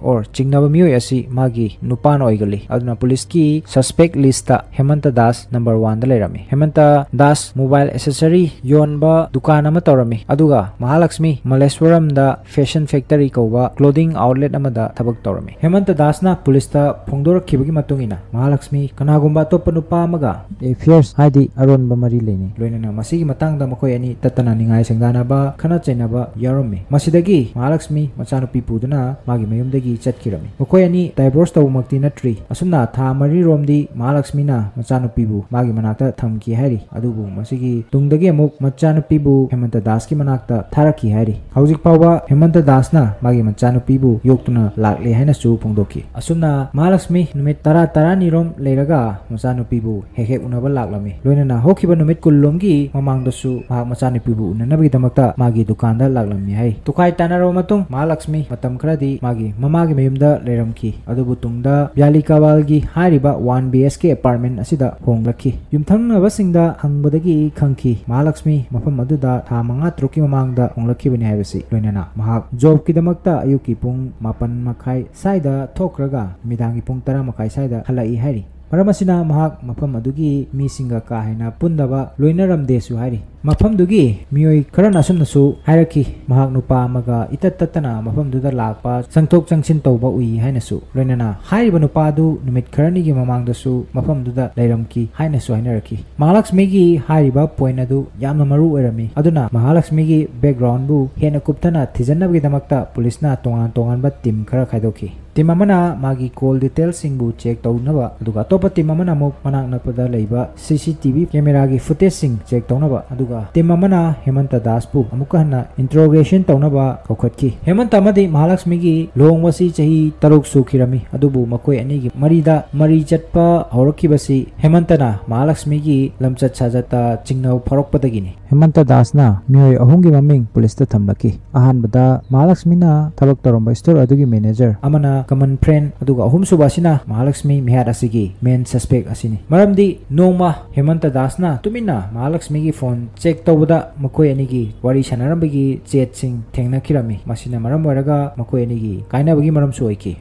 ꯑꯣꯔ ꯆꯤꯡꯅꯕ ꯃꯤꯑꯣꯏ ꯑꯁꯤ ꯃꯥꯒꯤ ꯅꯨꯄꯥꯅ ꯑꯣꯏꯒꯜꯂꯤ꯫ ꯑꯗꯨꯅ ꯄꯨꯂꯤꯁꯀꯤ ꯁꯁꯄꯦꯛ ꯂꯤꯁꯇ ꯍꯦꯃꯟꯇ ꯗꯥꯁ ꯅꯝꯕꯔ ꯋꯥꯟꯗ ꯂꯩꯔꯝꯃꯤ꯫ ꯍꯦꯃꯟꯇ ꯗꯥꯁ ꯃꯣꯕꯥꯏꯜ ꯑꯦꯁꯦꯁꯔꯤ ꯌꯣꯟꯕ ꯗꯨꯀꯥꯟ ꯑꯃ ꯇꯧꯔꯝꯃꯤ, ꯑꯗꯨꯒ ꯃꯍꯥꯂꯛꯁꯃꯤ ꯃꯂꯦꯁ꯭ꯋꯔꯝꯗ ꯐꯦꯁꯟ ꯐꯦꯛꯇꯔꯤ ꯀꯧꯕ ꯀ꯭ꯂꯣꯗꯤꯡ ꯑꯥꯎꯠꯂꯦꯠ ꯑꯃꯗ ꯊꯕꯛ ꯇꯧꯔꯝꯃꯤ꯫ ꯍꯦꯃꯟꯇ ꯗꯥꯁꯅ ꯄꯨꯂꯤꯁꯇ ꯐꯣꯡꯗꯣꯔꯛꯈꯤꯕꯒꯤ ꯃꯇꯨꯡ ꯏꯟꯅ ꯃꯍꯥꯂꯛꯁꯃꯤ ꯀꯅꯥꯒꯨꯝꯕ ꯑꯇꯣꯞꯄ ꯅꯨꯄꯥ ꯑꯃꯒ ꯑꯦꯐꯤꯌꯔꯁ ꯍꯥꯏꯗꯤ ꯑꯔꯣꯟꯕ ꯃꯔꯤ ꯂꯩꯅꯩ, ꯂꯣꯏꯅꯅ ꯃꯁꯤꯒꯤ ꯃꯇꯥꯡꯗ ꯃꯈꯣꯏ ꯑꯅꯤ ꯇꯠꯇꯅ ꯅꯤꯡꯉꯥꯏ ꯁꯪꯗꯥꯅꯕ, ꯈꯠꯅ ꯆꯩꯅꯕ ꯌꯥꯎꯔꯝꯃꯤ꯫ ꯃꯁꯤꯗꯒꯤ ꯃꯍꯥꯂꯛꯁꯃꯤ ꯃꯆꯥꯅꯨꯄꯤ ꯄꯨꯗꯨꯅ ꯃꯥꯒꯤ ꯃꯌꯨꯝꯗꯒꯤ ꯆꯠꯈꯤꯔꯝꯃꯤ꯫ ꯃꯈꯣꯏ ꯑꯅꯤ ꯗꯥꯏꯚꯣꯔꯁ ꯇꯧꯕꯃꯛꯇꯤ ꯅꯠꯇ꯭ꯔꯤ꯫ ꯑꯁꯨꯝꯅ ꯊꯥ ꯃꯔꯤ ꯔꯣꯝꯗꯤ ꯃꯍꯥꯂꯛꯁꯃꯤꯅ ꯃꯆꯥꯅꯨꯄꯤꯕꯨ ꯃꯥꯒꯤ ꯃꯅꯥꯛꯇ ꯊꯝꯈꯤ ꯍꯥꯏꯔꯤ꯫ ꯑꯗꯨꯕꯨ ꯃꯁꯤꯒꯤ ꯇꯨꯡꯗꯒꯤ ꯑꯃꯨꯛ ꯃꯆꯥꯅꯨꯄꯤꯕꯨ ꯍꯦꯃꯟꯇ ꯗꯥꯁꯀꯤ ꯃꯅꯥꯛꯇ ꯊꯥꯔꯛꯈꯤ ꯍꯥꯏꯔꯤ꯫ ꯍꯧꯖꯤꯛ ꯐꯥꯎꯕ ꯍꯦꯃꯟꯇ ꯗꯥꯁꯅ ꯃꯥꯒꯤ ꯃꯆꯥꯅꯨꯄꯤꯕꯨ ꯌꯣꯛꯇꯨꯅ ꯂꯥꯛꯂꯦ ꯍꯥꯏꯅꯁꯨ ꯐꯣꯡꯗꯣꯛꯈꯤ꯫ ꯑꯁꯨꯝꯅ ꯃꯍꯥꯂꯛꯁꯃꯤ ꯅꯨꯃꯤꯠ ꯇꯔꯥ, ꯇꯔꯥꯅꯤ ꯔꯣꯝ ꯂꯩꯔꯒ ꯃꯆꯥꯅꯨꯄꯤꯕꯨ ꯍꯦꯛ ꯍꯦꯛ ꯎꯅꯕ ꯂꯥꯛꯂꯝꯃꯤ꯫ ꯂꯣꯏꯅꯅ ꯍꯧꯈꯤꯕ ꯅꯨꯃꯤꯠ ꯀꯨꯟ ꯂꯣꯝꯒꯤ ꯃꯃꯥꯡꯗꯁꯨ ꯃꯍꯥꯛ ꯃꯆꯥꯅꯨꯄꯤꯕꯨ ꯎꯅꯅꯕꯒꯤꯗꯃꯛꯇ ꯃꯥꯒꯤ ꯗꯨꯀꯥꯟꯗ ꯂꯥꯛꯂꯝꯃꯤ ꯍꯥꯏ꯫ ꯇꯣꯈꯥꯏ ꯇꯥꯟꯅꯔꯕ ꯃꯇꯨꯡ ꯃꯍꯥꯂꯛꯁꯃꯤ ꯃꯇꯝ ꯈꯔꯗꯤ ꯃꯥꯒꯤ ꯃꯃꯥꯒꯤ ꯃꯌꯨꯝꯗ ꯂꯩꯔꯝꯈꯤ꯫ ꯑꯗꯨꯕꯨ ꯇꯨꯡꯗ ꯕ꯭ꯌꯥꯂꯤꯀꯥꯋꯥꯜꯒꯤ ꯍꯥꯏꯔꯤꯕ ꯋꯥꯟ ꯕꯤ ꯑꯦꯆ ꯀꯦ ꯑꯦꯄꯥꯔꯠꯃꯦꯟ ꯑꯁꯤꯗ ꯍꯣꯡꯂꯛꯈꯤ꯫ ꯌꯨꯝꯊꯪꯅꯕꯁꯤꯡꯗ ꯍꯪꯕꯗꯒꯤ ꯈꯪꯈꯤ, ꯃꯍꯥꯂꯛꯁꯃꯤ ꯃꯐꯝ ꯑꯗꯨꯗ ꯊꯥ ꯃꯉꯥ ꯇꯔꯨꯛꯀꯤ ꯃꯃꯥꯡꯗ ꯍꯣꯡꯂꯛꯈꯤꯕꯅꯤ ꯍꯥꯏꯕꯁꯤ꯫ ꯂꯣꯏꯅꯅ ꯃꯍꯥꯛ ꯖꯣꯕꯀꯤꯗꯃꯛꯇ ꯑꯌꯨꯛꯀꯤ ꯄꯨꯡ ꯃꯥꯄꯟ ꯃꯈꯥꯏ ꯁ꯭ꯋꯥꯏꯗ ꯊꯣꯛꯈ꯭ꯔꯒ ꯅꯨꯃꯤꯗꯥꯡꯒꯤ ꯄꯨꯡ ꯇꯔꯥ ꯃꯈꯥꯏ ꯁ꯭ꯋꯥꯏꯗ ꯍꯜꯂꯛꯏ ꯍꯥꯏꯔꯤ꯫ ꯃꯔꯝ ꯑꯁꯤꯅ ꯃꯍꯥꯛ ꯃꯐꯝ ꯑꯗꯨꯒꯤ ꯃꯤꯁꯤꯡꯒ ꯀꯥ ꯍꯦꯟꯅ ꯄꯨꯟꯗꯕ, ꯂꯣꯏꯅꯔꯝꯗꯦꯁꯨ ꯍꯥꯏꯔꯤ꯫ ꯃꯐꯝꯗꯨꯒꯤ ꯃꯤꯑꯣꯏ ꯈꯔꯅ ꯑꯁꯨꯝꯅꯁꯨ ꯍꯥꯏꯔꯛꯈꯤ, ꯃꯍꯥꯛ ꯅꯨꯄꯥ ꯑꯃꯒ ꯏꯇꯠ ꯇꯠꯇꯅ ꯃꯐꯝꯗꯨꯗ ꯂꯥꯛꯄ, ꯆꯪꯊꯣꯛ ꯆꯪꯁꯤꯟ ꯇꯧꯕ ꯎꯏ ꯍꯥꯏꯅꯁꯨ꯫ ꯂꯣꯏꯅꯅ ꯍꯥꯏꯔꯤꯕ ꯅꯨꯄꯥ ꯑꯗꯨ ꯅꯨꯃꯤꯠ ꯈꯔꯅꯤꯒꯤ ꯃꯃꯥꯡꯗꯁꯨ ꯃꯐꯝꯗꯨꯗ ꯂꯩꯔꯝꯈꯤ ꯍꯥꯏꯅꯁꯨ ꯍꯥꯏꯅꯔꯛꯈꯤ꯫ ꯃꯍꯥꯂꯛꯁꯃꯤꯒꯤ ꯍꯥꯏꯔꯤꯕ ꯄꯣꯏꯟ ꯑꯗꯨ ꯌꯥꯝꯅ ꯃꯔꯨ ꯑꯣꯏꯔꯝꯃꯤ꯫ ꯑꯗꯨꯅ ꯃꯍꯥꯂꯛꯁꯃꯤꯒꯤ ꯕꯦꯛꯒ꯭ꯔꯥꯎꯟꯕꯨ ꯍꯦꯟꯅ ꯀꯨꯞꯊꯅ ꯊꯤꯖꯤꯟꯅꯕꯒꯤꯗꯃꯛꯇ ꯄꯨꯂꯤꯁꯅ ꯇꯣꯉꯥꯟ ꯇꯣꯉꯥꯟꯕ ꯇꯤꯝ ꯈꯔ ꯈꯥꯏꯗꯣꯛꯈꯤ꯫ Team ꯑꯃꯅ ꯃꯥꯒꯤ call detailꯁꯤꯡꯕꯨ check ꯇꯧꯅꯕ, ꯑꯗꯨꯒ ꯑꯇꯣꯞꯄ team ꯑꯃꯅ ꯑꯃꯨꯛ ꯃꯅꯥꯛ ꯅꯛꯄꯗ ꯂꯩꯕ C C T V cameraꯒꯤ footageꯁꯤꯡ check ꯇꯧꯅꯕ, ꯑꯗꯨꯒ team ꯑꯃꯅ ꯍꯦꯃꯟꯇ ꯗꯥꯁꯄꯨ ꯑꯃꯨꯛꯀ ꯍꯟꯅ interrogation ꯇꯧꯅꯕ ꯀꯧꯈꯠꯈꯤ꯫ ꯍꯦꯃꯟꯇ ꯑꯃꯗꯤ ꯃꯍꯥꯂꯛꯁꯃꯤꯒꯤ ꯂꯨꯍꯣꯡꯕꯁꯤ ꯆꯍꯤ ꯇꯔꯨꯛ ꯁꯨꯈꯤꯔꯝꯃꯤ, ꯑꯗꯨꯕꯨ ꯃꯈꯣꯏ ꯑꯅꯤꯒꯤ ꯃꯔꯤꯗ ꯃꯔꯤ ꯆꯠꯄ ꯍꯧꯔꯛꯈꯤꯕꯁꯤ ꯍꯦꯃꯟꯇꯅ ꯃꯍꯥꯂꯛꯁꯃꯤꯒꯤ ꯂꯝꯆꯠ ꯁꯥꯖꯠꯇ ꯆꯤꯡꯅꯕ ꯐꯥꯎꯔꯛꯄꯗꯒꯤꯅꯤ꯫ ꯍꯦꯃꯟꯇ ꯗꯥꯁꯅ ꯃꯤꯑꯣꯏ ꯑꯍꯨꯝꯒꯤ ꯃꯃꯤꯡ ꯄꯨꯂꯤꯁꯇ ꯊꯝꯂꯛꯈꯤ꯫ ꯑꯍꯥꯟꯕꯗ ꯃꯍꯥꯂꯛꯁꯃꯤꯅ ꯊꯕꯛ ꯇꯧꯔꯝꯕ store ꯑꯗꯨꯒꯤ manager, ꯑꯃꯅ common friend, ꯑꯗꯨꯒ ꯑꯍꯨꯝꯁꯨꯕ ꯑꯁꯤꯅ ꯃꯍꯥꯂꯛꯁꯃꯤ ꯃꯤꯍꯥꯠ ꯑꯁꯤꯒꯤ main suspect ꯑꯁꯤꯅꯤ꯫ ꯃꯔꯝꯗꯤ ꯅꯣꯡꯃ ꯍꯦꯃꯟꯇ ꯗꯥꯁꯅ ꯇꯨꯃꯤꯟꯅ ꯃꯍꯥꯂꯛꯁꯃꯤꯒꯤ phone check ꯇꯧꯕꯗ ꯃꯈꯣꯏ ꯑꯅꯤꯒꯤ ꯋꯥꯔꯤ ꯁꯥꯟꯅꯔꯝꯕꯒꯤ chatꯁꯤꯡ ꯊꯦꯡꯅꯈꯤꯔꯝꯃꯤ꯫ ꯃꯁꯤꯅ ꯃꯔꯝ ꯑꯣꯏꯔꯒ ꯃꯈꯣꯏ ꯑꯅꯤꯒꯤ ꯀꯥꯏꯅꯕꯒꯤ ꯃꯔꯝꯁꯨ ꯑꯣꯏꯈꯤ꯫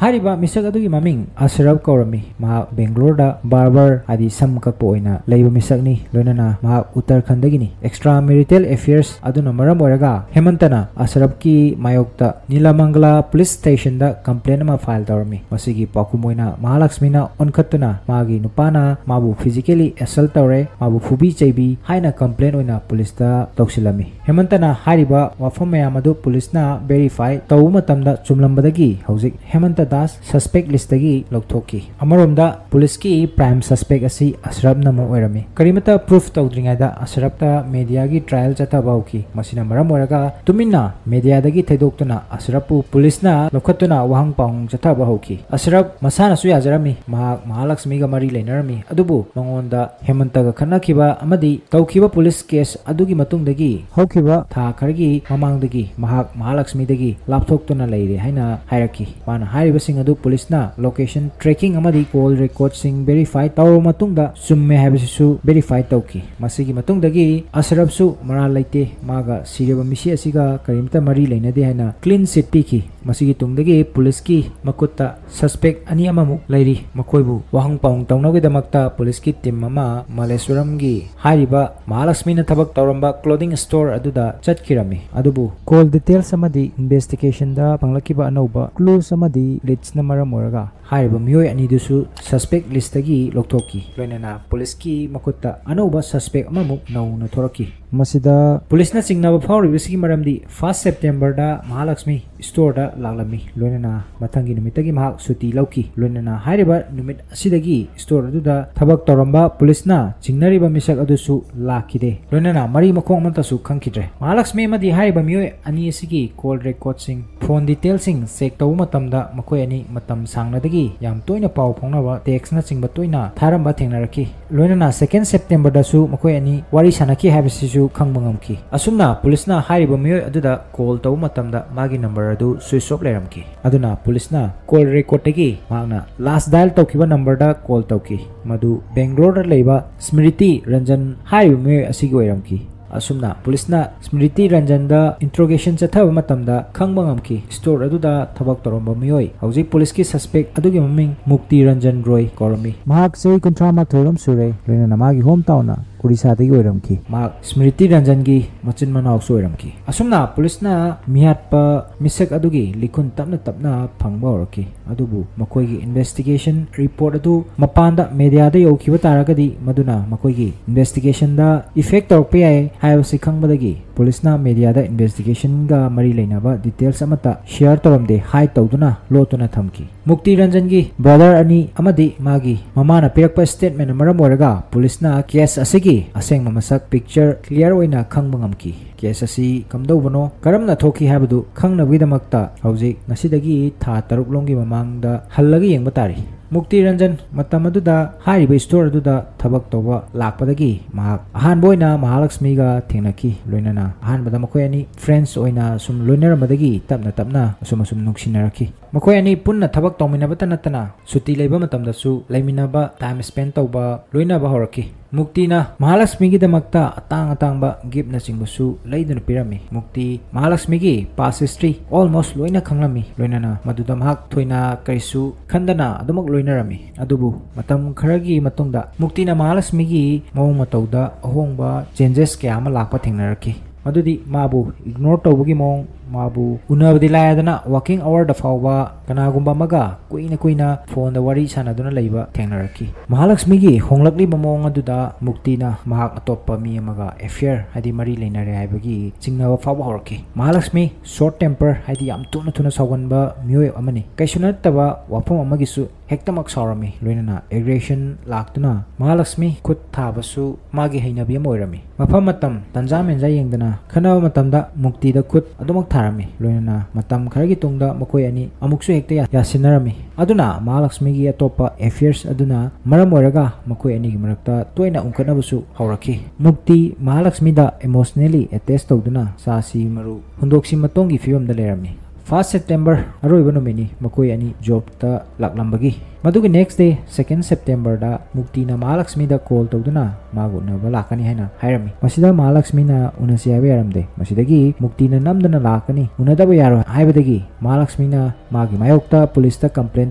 ꯍꯥꯏꯔꯤꯕ ꯃꯤꯁꯛ ꯑꯗꯨꯒꯤ ꯃꯃꯤꯡ ꯑꯁꯔꯐ ꯀꯧꯔꯝꯃꯤ꯫ ꯃꯍꯥꯛ ꯕꯦꯡꯒ꯭ꯂꯣꯔꯗ barber, ꯍꯥꯏꯗꯤ ꯁꯝ ꯀꯛꯄ ꯑꯣꯏꯅ ꯂꯩꯕ ꯃꯤꯁꯛꯅꯤ, ꯂꯣꯏꯅꯅ ꯃꯍꯥꯛ ꯎꯠꯇꯔꯈꯟꯗꯒꯤꯅꯤ꯫ Extra marital affairs ꯑꯗꯨꯅ ꯃꯔꯝ ꯑꯣꯏꯔꯒ ꯍꯦꯃꯟꯇꯅ ꯑꯁꯔꯐꯀꯤ ꯃꯥꯌꯣꯛꯇ ꯅꯤꯂꯥꯃꯪꯒꯂꯥ police stationꯗ complaint ꯑꯃ file ꯇꯧꯔꯝꯃꯤ꯫ ꯃꯁꯤꯒꯤ ꯄꯥꯎꯈꯨꯝ ꯑꯣꯏꯅ ꯃꯍꯥꯂꯛꯁꯃꯤꯅ ꯑꯣꯟꯈꯠꯇꯨꯅ ꯃꯥꯒꯤ ꯅꯨꯄꯥꯅ ꯃꯥꯕꯨ physically assault ꯇꯧꯔꯦ, ꯃꯥꯕꯨ ꯐꯨꯕꯤ ꯆꯩꯕꯤ ꯍꯥꯏꯅ complaint ꯑꯣꯏꯅ ꯄꯨꯂꯤꯁꯇ ꯇꯧꯁꯤꯜꯂꯝꯃꯤ꯫ ꯍꯦꯃꯟꯇꯅ ꯍꯥꯏꯔꯤꯕ ꯋꯥꯐꯝ ꯃꯌꯥꯝ ꯑꯗꯨ ꯄꯨꯂꯤꯁꯅ verify ꯇꯧꯕ ꯃꯇꯝꯗ ꯆꯨꯝꯂꯝꯕꯗꯒꯤ ꯍꯧꯖꯤꯛ ꯍꯦꯃꯟꯇ ꯗꯥꯁ suspect listꯇꯒꯤ ꯂꯧꯊꯣꯛꯈꯤ꯫ ꯑꯃꯔꯣꯝꯗ ꯄꯨꯂꯤꯁꯀꯤ prime suspect ꯑꯁꯤ ꯑꯁꯔꯐꯅ ꯑꯃꯨꯛ ꯑꯣꯏꯔꯝꯃꯤ꯫ ꯀꯔꯤꯃꯠꯇ proof ꯇꯧꯗ꯭ꯔꯤꯉꯩꯗ ꯑꯁꯔꯐꯇ mediaꯒꯤ trial ꯆꯠꯊꯕ ꯍꯧꯈꯤ꯫ ꯃꯁꯤꯅ ꯃꯔꯝ ꯑꯣꯏꯔꯒ ꯇꯨꯃꯤꯟꯅ mediaꯗꯒꯤ ꯊꯩꯗꯣꯛꯇꯨꯅ ꯑꯁꯔꯐꯄꯨ ꯄꯨꯂꯤꯁꯅ ꯂꯧꯈꯠꯇꯨꯅ ꯋꯥꯍꯪ ꯄꯥꯎꯍꯪ ꯆꯠꯊꯕ ꯍꯧꯈꯤ꯫ ꯑꯁꯔꯐ ꯃꯁꯥꯅꯁꯨ ꯌꯥꯖꯔꯝꯃꯤ, ꯃꯍꯥꯛ ꯃꯍꯥꯂꯛꯁꯃꯤꯒ ꯃꯔꯤ ꯂꯩꯅꯔꯝꯃꯤ, ꯑꯗꯨꯕꯨ ꯃꯉꯣꯟꯗ ꯍꯦꯃꯟꯇꯒ ꯈꯠꯅꯈꯤꯕ ꯑꯃꯗꯤ ꯇꯧꯈꯤꯕ ꯄꯨꯂꯤꯁ case ꯑꯗꯨꯒꯤ ꯃꯇꯨꯡꯗꯒꯤ ꯍꯧꯈꯤꯕ ꯊꯥ ꯈꯔꯒꯤ ꯃꯃꯥꯡꯗꯒꯤ ꯃꯍꯥꯛ ꯃꯍꯥꯂꯛꯁꯃꯤꯗꯒꯤ ꯂꯥꯞꯊꯣꯛꯇꯨꯅ ꯂꯩꯔꯦ ꯍꯥꯏꯅ ꯍꯥꯏꯔꯛꯈꯤ꯫ ꯃꯥꯅ ꯍꯥꯏꯔꯤꯕꯁꯤꯡ ꯑꯗꯨ ꯄꯨꯂꯤꯁꯅ location tracking ꯑꯃꯗꯤ call recordꯁꯤꯡ verify ꯇꯧꯔꯕ ꯃꯇꯨꯡꯗ ꯆꯨꯝꯃꯦ ꯍꯥꯏꯕꯁꯤꯁꯨ verify ꯇꯧꯈꯤ꯫ ꯃꯁꯤꯒꯤ ꯃꯇꯨꯡꯗꯒꯤ ꯑꯁꯔꯐꯁꯨ ꯃꯔꯥꯜ ꯂꯩꯇꯦ, ꯃꯥꯒ ꯁꯤꯔꯕ ꯃꯤꯁꯤ ꯑꯁꯤꯒ ꯀꯔꯤꯝꯇ ꯃꯔꯤ ꯂꯩꯅꯗꯦ ꯍꯥꯏꯅ clean chit ꯄꯤꯈꯤ꯫ ꯃꯁꯤꯒꯤ ꯇꯨꯡꯗꯒꯤ ꯄꯨꯂꯤꯁꯀꯤ ꯃꯈꯨꯠꯇ suspect ꯑꯅꯤ ꯑꯃꯃꯨꯛ ꯂꯩꯔꯤ꯫ ꯃꯈꯣꯏꯕꯨ ꯋꯥꯍꯪ ꯄꯥꯎꯍꯪ ꯇꯧꯅꯕꯒꯤꯗꯃꯛꯇ ꯄꯨꯂꯤꯁꯀꯤ team ꯑꯃ ꯃꯥꯂꯦꯁ꯭ꯋꯔꯝꯒꯤ ꯍꯥꯏꯔꯤꯕ ꯃꯍꯥꯂꯛꯁꯃꯤꯅ ꯊꯕꯛ ꯇꯧꯔꯝꯕ clothing store ꯑꯗꯨꯗ ꯆꯠꯈꯤꯔꯝꯃꯤ꯫ ꯑꯗꯨꯕꯨ call details ꯑꯃꯗꯤ investigationꯗ ꯐꯪꯂꯛꯈꯤꯕ ꯑꯅꯧꯕ clues ꯑꯃꯗꯤ leadsꯅ ꯃꯔꯝ ꯑꯣꯏꯔꯒ ꯍꯥꯏꯔꯤꯕ ꯃꯤꯑꯣꯏ ꯑꯅꯤꯗꯨꯁꯨ suspect listꯇꯒꯤ ꯂꯧꯊꯣꯛꯈꯤ꯫ ꯂꯣꯏꯅꯅ ꯄꯨꯂꯤꯁꯀꯤ ꯃꯈꯨꯠꯇ ꯑꯅꯧꯕ suspect ꯑꯃꯃꯨꯛ ꯅꯧꯅ ꯊꯣꯔꯛꯈꯤ꯫ ꯃꯁꯤꯗ ꯄꯨꯂꯤꯁꯅ ꯆꯤꯡꯅꯕ ꯐꯥꯎꯔꯤꯕꯁꯤꯒꯤ ꯃꯔꯝꯗꯤ first September ꯗ ꯃꯍꯥꯂꯛꯁꯃꯤ store ꯗ ꯂꯥꯛꯂꯝꯃꯤ꯫ ꯂꯣꯏꯅꯅ ꯃꯊꯪꯒꯤ ꯅꯨꯃꯤꯠꯇꯒꯤ ꯃꯍꯥꯛ ꯁꯨꯇꯤ ꯂꯧꯈꯤ꯫ ꯂꯣꯏꯅꯅ ꯍꯥꯏꯔꯤꯕ ꯅꯨꯃꯤꯠ ꯑꯁꯤꯗꯒꯤ store ꯑꯗꯨꯗ ꯊꯕꯛ ꯇꯧꯔꯝꯕ ꯄꯨꯂꯤꯁꯅ ꯆꯤꯡꯅꯔꯤꯕ ꯃꯤꯁꯛ ꯑꯗꯨꯁꯨ ꯂꯥꯛꯈꯤꯗꯦ꯫ ꯂꯣꯏꯅꯅ ꯃꯔꯤ ꯃꯈꯣꯡ ꯑꯃꯠꯇꯁꯨ ꯈꯪꯈꯤꯗ꯭ꯔꯦ꯫ ꯃꯍꯥꯂꯛꯁꯃꯤ ꯑꯃꯗꯤ ꯍꯥꯏꯔꯤꯕ ꯃꯤꯑꯣꯏ ꯑꯅꯤ ꯑꯁꯤꯒꯤ call record ꯁꯤꯡ, phone detail ꯁꯤꯡ check ꯇꯧꯕ ꯃꯇꯝꯗ ꯃꯈꯣꯏ ꯑꯅꯤ ꯃꯇꯝ ꯁꯥꯡꯅꯗꯒꯤ ꯌꯥꯝ ꯇꯣꯏꯅ ꯄꯥꯎ ꯐꯥꯎꯅꯕ, text ꯅꯆꯤꯡꯕ ꯇꯣꯏꯅ ꯊꯥꯔꯝꯕ ꯊꯦꯡꯅꯔꯛꯈꯤ꯫ ꯂꯣꯏꯅꯅ second September ꯗꯁꯨ ꯃꯈꯣꯏ ꯑꯅꯤ ꯋꯥꯔꯤ ꯁꯥꯟꯅꯈꯤ ꯍꯥꯏꯕꯁꯤꯁꯨ ꯈꯪꯕ ꯉꯝꯈꯤ꯫ ꯑꯁꯨꯝꯅ ꯄꯨꯂꯤꯁꯅ ꯍꯥꯏꯔꯤꯕ ꯃꯤꯑꯣꯏ ꯑꯗꯨꯗ call ꯇꯧꯕ ꯃꯇꯝꯗ ꯃꯥꯒꯤ number ꯑꯗꯨ switch off ꯂꯩꯔꯝꯈꯤ꯫ ꯑꯗꯨꯅ ꯄꯨꯂꯤꯁꯅ call record ꯇꯒꯤ ꯃꯍꯥꯛꯅ last dial ꯇꯧꯈꯤꯕ number ꯗ call ꯇꯧꯈꯤ꯫ ꯃꯗꯨ Bangalore ꯗ ꯂꯩꯕ ꯁ꯭ꯃ꯭ꯔꯤꯇꯤ ꯔꯟꯖꯟ ꯍꯥꯏꯔꯤꯕ ꯃꯤꯑꯣꯏ ꯑꯁꯤꯒꯤ ꯑꯣꯏꯔꯝꯈꯤ꯫ ꯑꯁꯨꯝꯅ ꯄꯨꯂꯤꯁꯅ ꯁ꯭ꯃ꯭ꯔꯤꯇꯤ ꯔꯟꯖꯟꯗ interrogation ꯆꯠꯊꯕ ꯃꯇꯝꯗ ꯈꯪꯕ ꯉꯝꯈꯤ, store ꯑꯗꯨꯗ ꯊꯕꯛ ꯇꯧꯔꯝꯕ ꯃꯤꯑꯣꯏ, ꯍꯧꯖꯤꯛ ꯄꯨꯂꯤꯁꯀꯤ suspect ꯑꯗꯨꯒꯤ ꯃꯃꯤꯡ ꯃꯨꯛꯇꯤ ꯔꯟꯖꯟ ꯔꯣꯏ ꯀꯧꯔꯝꯃꯤ꯫ ꯃꯍꯥꯛ ꯆꯍꯤ ꯀꯨꯟꯊ꯭ꯔꯥ ꯃꯥꯊꯣꯏ ꯔꯣꯝ ꯁꯨꯔꯦ, ꯂꯣꯏꯅꯅ ꯃꯥꯒꯤ home town ꯅ ꯑꯣꯔꯤꯁꯥꯗꯒꯤ ꯑꯣꯏꯔꯝꯈꯤ꯫ ꯃꯍꯥꯛ ꯁ꯭ꯃ꯭ꯔꯤꯇꯤ ꯔꯟꯖꯟꯒꯤ ꯃꯆꯤꯟ ꯃꯅꯥꯎꯁꯨ ꯑꯣꯏꯔꯝꯈꯤ꯫ ꯑꯁꯨꯝꯅ ꯄꯨꯂꯤꯁꯅ ꯃꯤꯍꯥꯠꯄ ꯃꯤꯁꯛ ꯑꯗꯨꯒꯤ ꯂꯤꯈꯨꯟ ꯇꯞꯅ ꯇꯞꯅ ꯐꯪꯕ ꯍꯧꯔꯛꯈꯤ꯫ ꯑꯗꯨꯕꯨ ꯃꯈꯣꯏꯒꯤ investigation report ꯑꯗꯨ ꯃꯄꯥꯟꯗ media ꯗ ꯌꯧꯈꯤꯕ ꯇꯥꯔꯒꯗꯤ ꯃꯗꯨꯅ ꯃꯈꯣꯏꯒꯤ investigation ꯗ effect ꯇꯧꯔꯛꯄ ꯌꯥꯏ ꯍꯥꯏꯕꯁꯤ ꯈꯪꯕꯗꯒꯤ ꯄꯨꯂꯤꯁꯅ media ꯗ investigation ꯒ ꯃꯔꯤ ꯂꯩꯅꯕ details ꯑꯃꯠꯇ share ꯇꯧꯔꯝꯗꯦ, hide ꯇꯧꯗꯨꯅ ꯂꯣꯠꯇꯨꯅ ꯊꯝꯈꯤ꯫ ꯃꯨꯛꯇꯤ ꯔꯟꯖꯟꯒꯤ brother ꯑꯅꯤ ꯑꯃꯗꯤ ꯃꯥꯒꯤ ꯃꯃꯥꯅ ꯄꯤꯔꯛꯄ statement ꯅ ꯃꯔꯝ ꯑꯣꯏꯔꯒ ꯄꯨꯂꯤꯁꯅ case ꯑꯁꯤꯒꯤ ꯑꯁꯦꯡꯕ ꯃꯁꯛ picture clear ꯑꯣꯏꯅ ꯈꯪꯕ ꯉꯝꯈꯤ꯫ Case ꯑꯁꯤ ꯀꯝꯗꯧꯕꯅꯣ, ꯀꯔꯝꯅ ꯊꯣꯛꯈꯤ ꯍꯥꯏꯕꯗꯨ ꯈꯪꯅꯕꯒꯤꯗꯃꯛꯇ ꯍꯧꯖꯤꯛ ꯉꯁꯤꯗꯒꯤ ꯊꯥ ꯇꯔꯨꯛ ꯂꯣꯝꯒꯤ ꯃꯃꯥꯡꯗ ꯍꯜꯂꯒ ꯌꯦꯡꯕ ꯇꯥꯔꯤ꯫ ꯃꯨꯛꯇꯤ ꯔꯟꯖꯟ ꯃꯇꯝ ꯑꯗꯨꯗ ꯍꯥꯏꯔꯤꯕ store ꯑꯗꯨꯗ ꯊꯕꯛ ꯇꯧꯕ ꯂꯥꯛꯄꯗꯒꯤ ꯃꯍꯥꯛ ꯑꯍꯥꯟꯕ ꯑꯣꯏꯅ ꯃꯍꯥꯂꯛꯁꯃꯤꯒ ꯊꯦꯡꯅꯈꯤ꯫ ꯂꯣꯏꯅꯅ ꯑꯍꯥꯟꯕꯗ ꯃꯈꯣꯏ ꯑꯅꯤ friends ꯑꯣꯏꯅ ꯁꯨꯝ ꯂꯣꯏꯅꯔꯝꯕꯗꯒꯤ ꯇꯞꯅ ꯇꯞꯅ ꯑꯁꯨꯝ ꯑꯁꯨꯝ ꯅꯨꯡꯁꯤꯅꯔꯛꯈꯤ꯫ ꯃꯈꯣꯏ ꯑꯅꯤ ꯄꯨꯟꯅ ꯊꯕꯛ ꯇꯧꯃꯤꯟꯅꯕꯇ ꯅꯠꯇꯅ ꯁꯨꯇꯤ ꯂꯩꯕ ꯃꯇꯝꯗꯁꯨ ꯂꯩꯃꯤꯟꯅꯕ, time spend ꯇꯧꯕ, ꯂꯣꯏꯅꯕ ꯍꯧꯔꯛꯈꯤ꯫ ꯃꯨꯛꯇꯤꯅ ꯃꯍꯥꯂꯛꯁꯃꯤꯒꯤꯗꯃꯛꯇ ꯑꯇꯥꯡ ꯑꯇꯥꯡꯕ gift ꯅꯆꯤꯡꯕꯁꯨ ꯂꯩꯗꯨꯅ ꯄꯤꯔꯝꯃꯤ꯫ ꯃꯨꯛꯇꯤ ꯃꯍꯥꯂꯛꯁꯃꯤꯒꯤ past history almost ꯂꯣꯏꯅ ꯈꯪꯂꯝꯃꯤ, ꯂꯣꯏꯅꯅ ꯃꯗꯨꯗ ꯃꯍꯥꯛ ꯊꯣꯏꯅ ꯀꯔꯤꯁꯨ ꯈꯟꯗꯅ ꯑꯗꯨꯃꯛ ꯂꯣꯏꯅꯔꯝꯃꯤ꯫ ꯑꯗꯨꯕꯨ ꯃꯇꯝ ꯈꯔꯒꯤ ꯃꯇꯨꯡꯗ ꯃꯨꯛꯇꯤꯅ ꯃꯍꯥꯂꯛꯁꯃꯤꯒꯤ ꯃꯑꯣꯡ ꯃꯇꯧꯗ ꯑꯍꯣꯡꯕ, changes ꯀꯌꯥ ꯑꯃ ꯂꯥꯛꯄ ꯊꯦꯡꯅꯔꯛꯈꯤ꯫ ꯃꯗꯨꯗꯤ ꯃꯥꯕꯨ ꯏꯒꯅꯣꯔ ꯇꯧꯕꯒꯤ ꯃꯑꯣꯡ, ꯃꯥꯕꯨ ꯎꯅꯕꯗꯤ ꯂꯥꯏꯗꯅ ꯋꯥꯀꯤꯡ ꯑꯋꯥꯔꯗ ꯐꯥꯎꯕ ꯀꯅꯥꯒꯨꯝꯕ ꯑꯃꯒ ꯀꯨꯏꯅ ꯀꯨꯏꯅ ꯐꯣꯟꯗ ꯋꯥꯔꯤ ꯁꯥꯟꯅꯗꯨꯅ ꯂꯩꯕ ꯊꯦꯡꯅꯔꯛꯈꯤ꯫ ꯃꯍꯥꯂꯛꯁꯃꯤꯒꯤ ꯍꯣꯡꯂꯛꯂꯤꯕ ꯃꯑꯣꯡ ꯑꯗꯨꯗ ꯃꯨꯛꯇꯤꯅ ꯃꯍꯥꯛ ꯑꯇꯣꯞꯄ ꯃꯤ ꯑꯃꯒ ꯑꯦꯐꯤꯌꯔ ꯍꯥꯏꯗꯤ ꯃꯔꯤ ꯂꯩꯅꯔꯦ ꯍꯥꯏꯕꯒꯤ ꯆꯤꯡꯅꯕ ꯐꯥꯎꯕ ꯍꯧꯔꯛꯈꯤ꯫ ꯃꯍꯥꯂꯛꯁꯃꯤ ꯁꯣꯔꯠ ꯇꯦꯝꯄꯔ ꯍꯥꯏꯗꯤ ꯌꯥꯝ ꯊꯨꯅ ꯊꯨꯅ ꯁꯥꯎꯒꯟꯕ ꯃꯤꯑꯣꯏ ꯑꯃꯅꯤ꯫ ꯀꯩꯁꯨ ꯅꯠꯇꯕ ꯋꯥꯐꯝ ꯑꯃꯒꯤꯁꯨ ꯍꯦꯛꯇꯃꯛ ꯁꯥꯎꯔꯝꯃꯤ, ꯂꯣꯏꯅꯅ ꯑꯦꯒ꯭ꯔꯦꯁꯟ ꯂꯥꯛꯇꯨꯅ ꯃꯍꯥꯂꯛꯁꯃꯤ ꯈꯨꯠ ꯊꯥꯕꯁꯨ ꯃꯥꯒꯤ ꯍꯩꯅꯕꯤ ꯑꯃ ꯑꯣꯏꯔꯝꯃꯤ꯫ ꯃꯐꯝ ꯃꯇꯝ ꯇꯟꯖꯥ ꯃꯦꯟꯖꯥ ꯌꯦꯡꯗꯅ ꯈꯟꯅꯕ ꯃꯇꯝꯗ ꯃꯨꯛꯇꯤꯗ ꯈꯨꯠ ꯑꯗꯨꯃꯛ ꯊꯥꯔꯝꯃꯤ, ꯂꯣꯏꯅꯅ ꯃꯇꯝ ꯈꯔꯒꯤ ꯇꯨꯡꯗ ꯃꯈꯣꯏ ꯑꯅꯤ ꯑꯃꯨꯛꯁꯨ ꯍꯦꯛꯇ ꯌꯥ- ꯌꯥꯁꯤꯟꯅꯔꯝꯃꯤ꯫ ꯑꯗꯨꯅ ꯃꯍꯥꯂꯛꯁꯃꯤꯒꯤ ꯑꯇꯣꯞꯄ ꯑꯦꯐꯤꯌꯔꯁ ꯑꯗꯨꯅ ꯃꯔꯝ ꯑꯣꯏꯔꯒ ꯃꯈꯣꯏ ꯑꯅꯤꯒꯤ ꯃꯔꯛꯇ ꯇꯣꯏꯅ ꯎꯪꯈꯠꯅꯕꯁꯨ ꯍꯧꯔꯛꯈꯤ꯫ ꯃꯨꯛꯇꯤ ꯃꯍꯥꯂꯛꯁꯃꯤꯗ ꯏꯃꯣꯁꯅꯦꯂꯤ ꯑꯦꯇꯦꯆ ꯇꯧꯗꯨꯅ ꯆꯥꯁꯤ ꯃꯔꯨ ꯍꯨꯟꯗꯣꯛꯁꯤ ꯃꯇꯣꯡꯒꯤ ꯐꯤꯕꯝꯗ ꯂꯩꯔꯝꯃꯤ꯫ ꯐꯥꯔꯁ ꯁꯦꯞꯇꯦꯝꯕꯔ ꯑꯔꯣꯏꯕ ꯅꯨꯃꯤꯠꯅꯤ ꯃꯈꯣꯏ ꯑꯅꯤ ꯖꯣꯕꯇ ꯂꯥꯛꯂꯝꯕꯒꯤ꯫ ꯃꯗꯨꯒꯤ ꯅꯦꯛꯁ ꯗꯦ, ꯁꯦꯀꯦꯟ ꯁꯦꯞꯇꯦꯝꯕꯔꯗ ꯃꯨꯛꯇꯤꯅ ꯃꯍꯥꯂꯛꯁꯃꯤꯗ ꯀꯣꯜ ꯇꯧꯗꯨꯅ ꯃꯥꯒ ꯎꯅꯕ ꯂꯥꯛꯀꯅꯤ ꯍꯥꯏꯅ ꯍꯥꯏꯔꯝꯃꯤ꯫ ꯃꯁꯤꯗ ꯃꯍꯥꯂꯛꯁꯃꯤꯅ ꯎꯅꯁꯤ ꯍꯥꯏꯕ ꯌꯥꯔꯝꯗꯦ꯫ ꯃꯁꯤꯗꯒꯤ ꯃꯨꯛꯇꯤꯅ ꯅꯝꯗꯅ ꯂꯥꯛꯀꯅꯤ, ꯎꯅꯗꯕ ꯌꯥꯔꯣꯏ ꯍꯥꯏꯕꯗꯒꯤ ꯃꯍꯥꯂꯛꯁꯃꯤꯅ ꯃꯥꯒꯤ ꯃꯥꯌꯣꯛꯇ ꯄꯨꯂꯤꯁꯇ ꯀꯝꯄ꯭ꯂꯦꯟ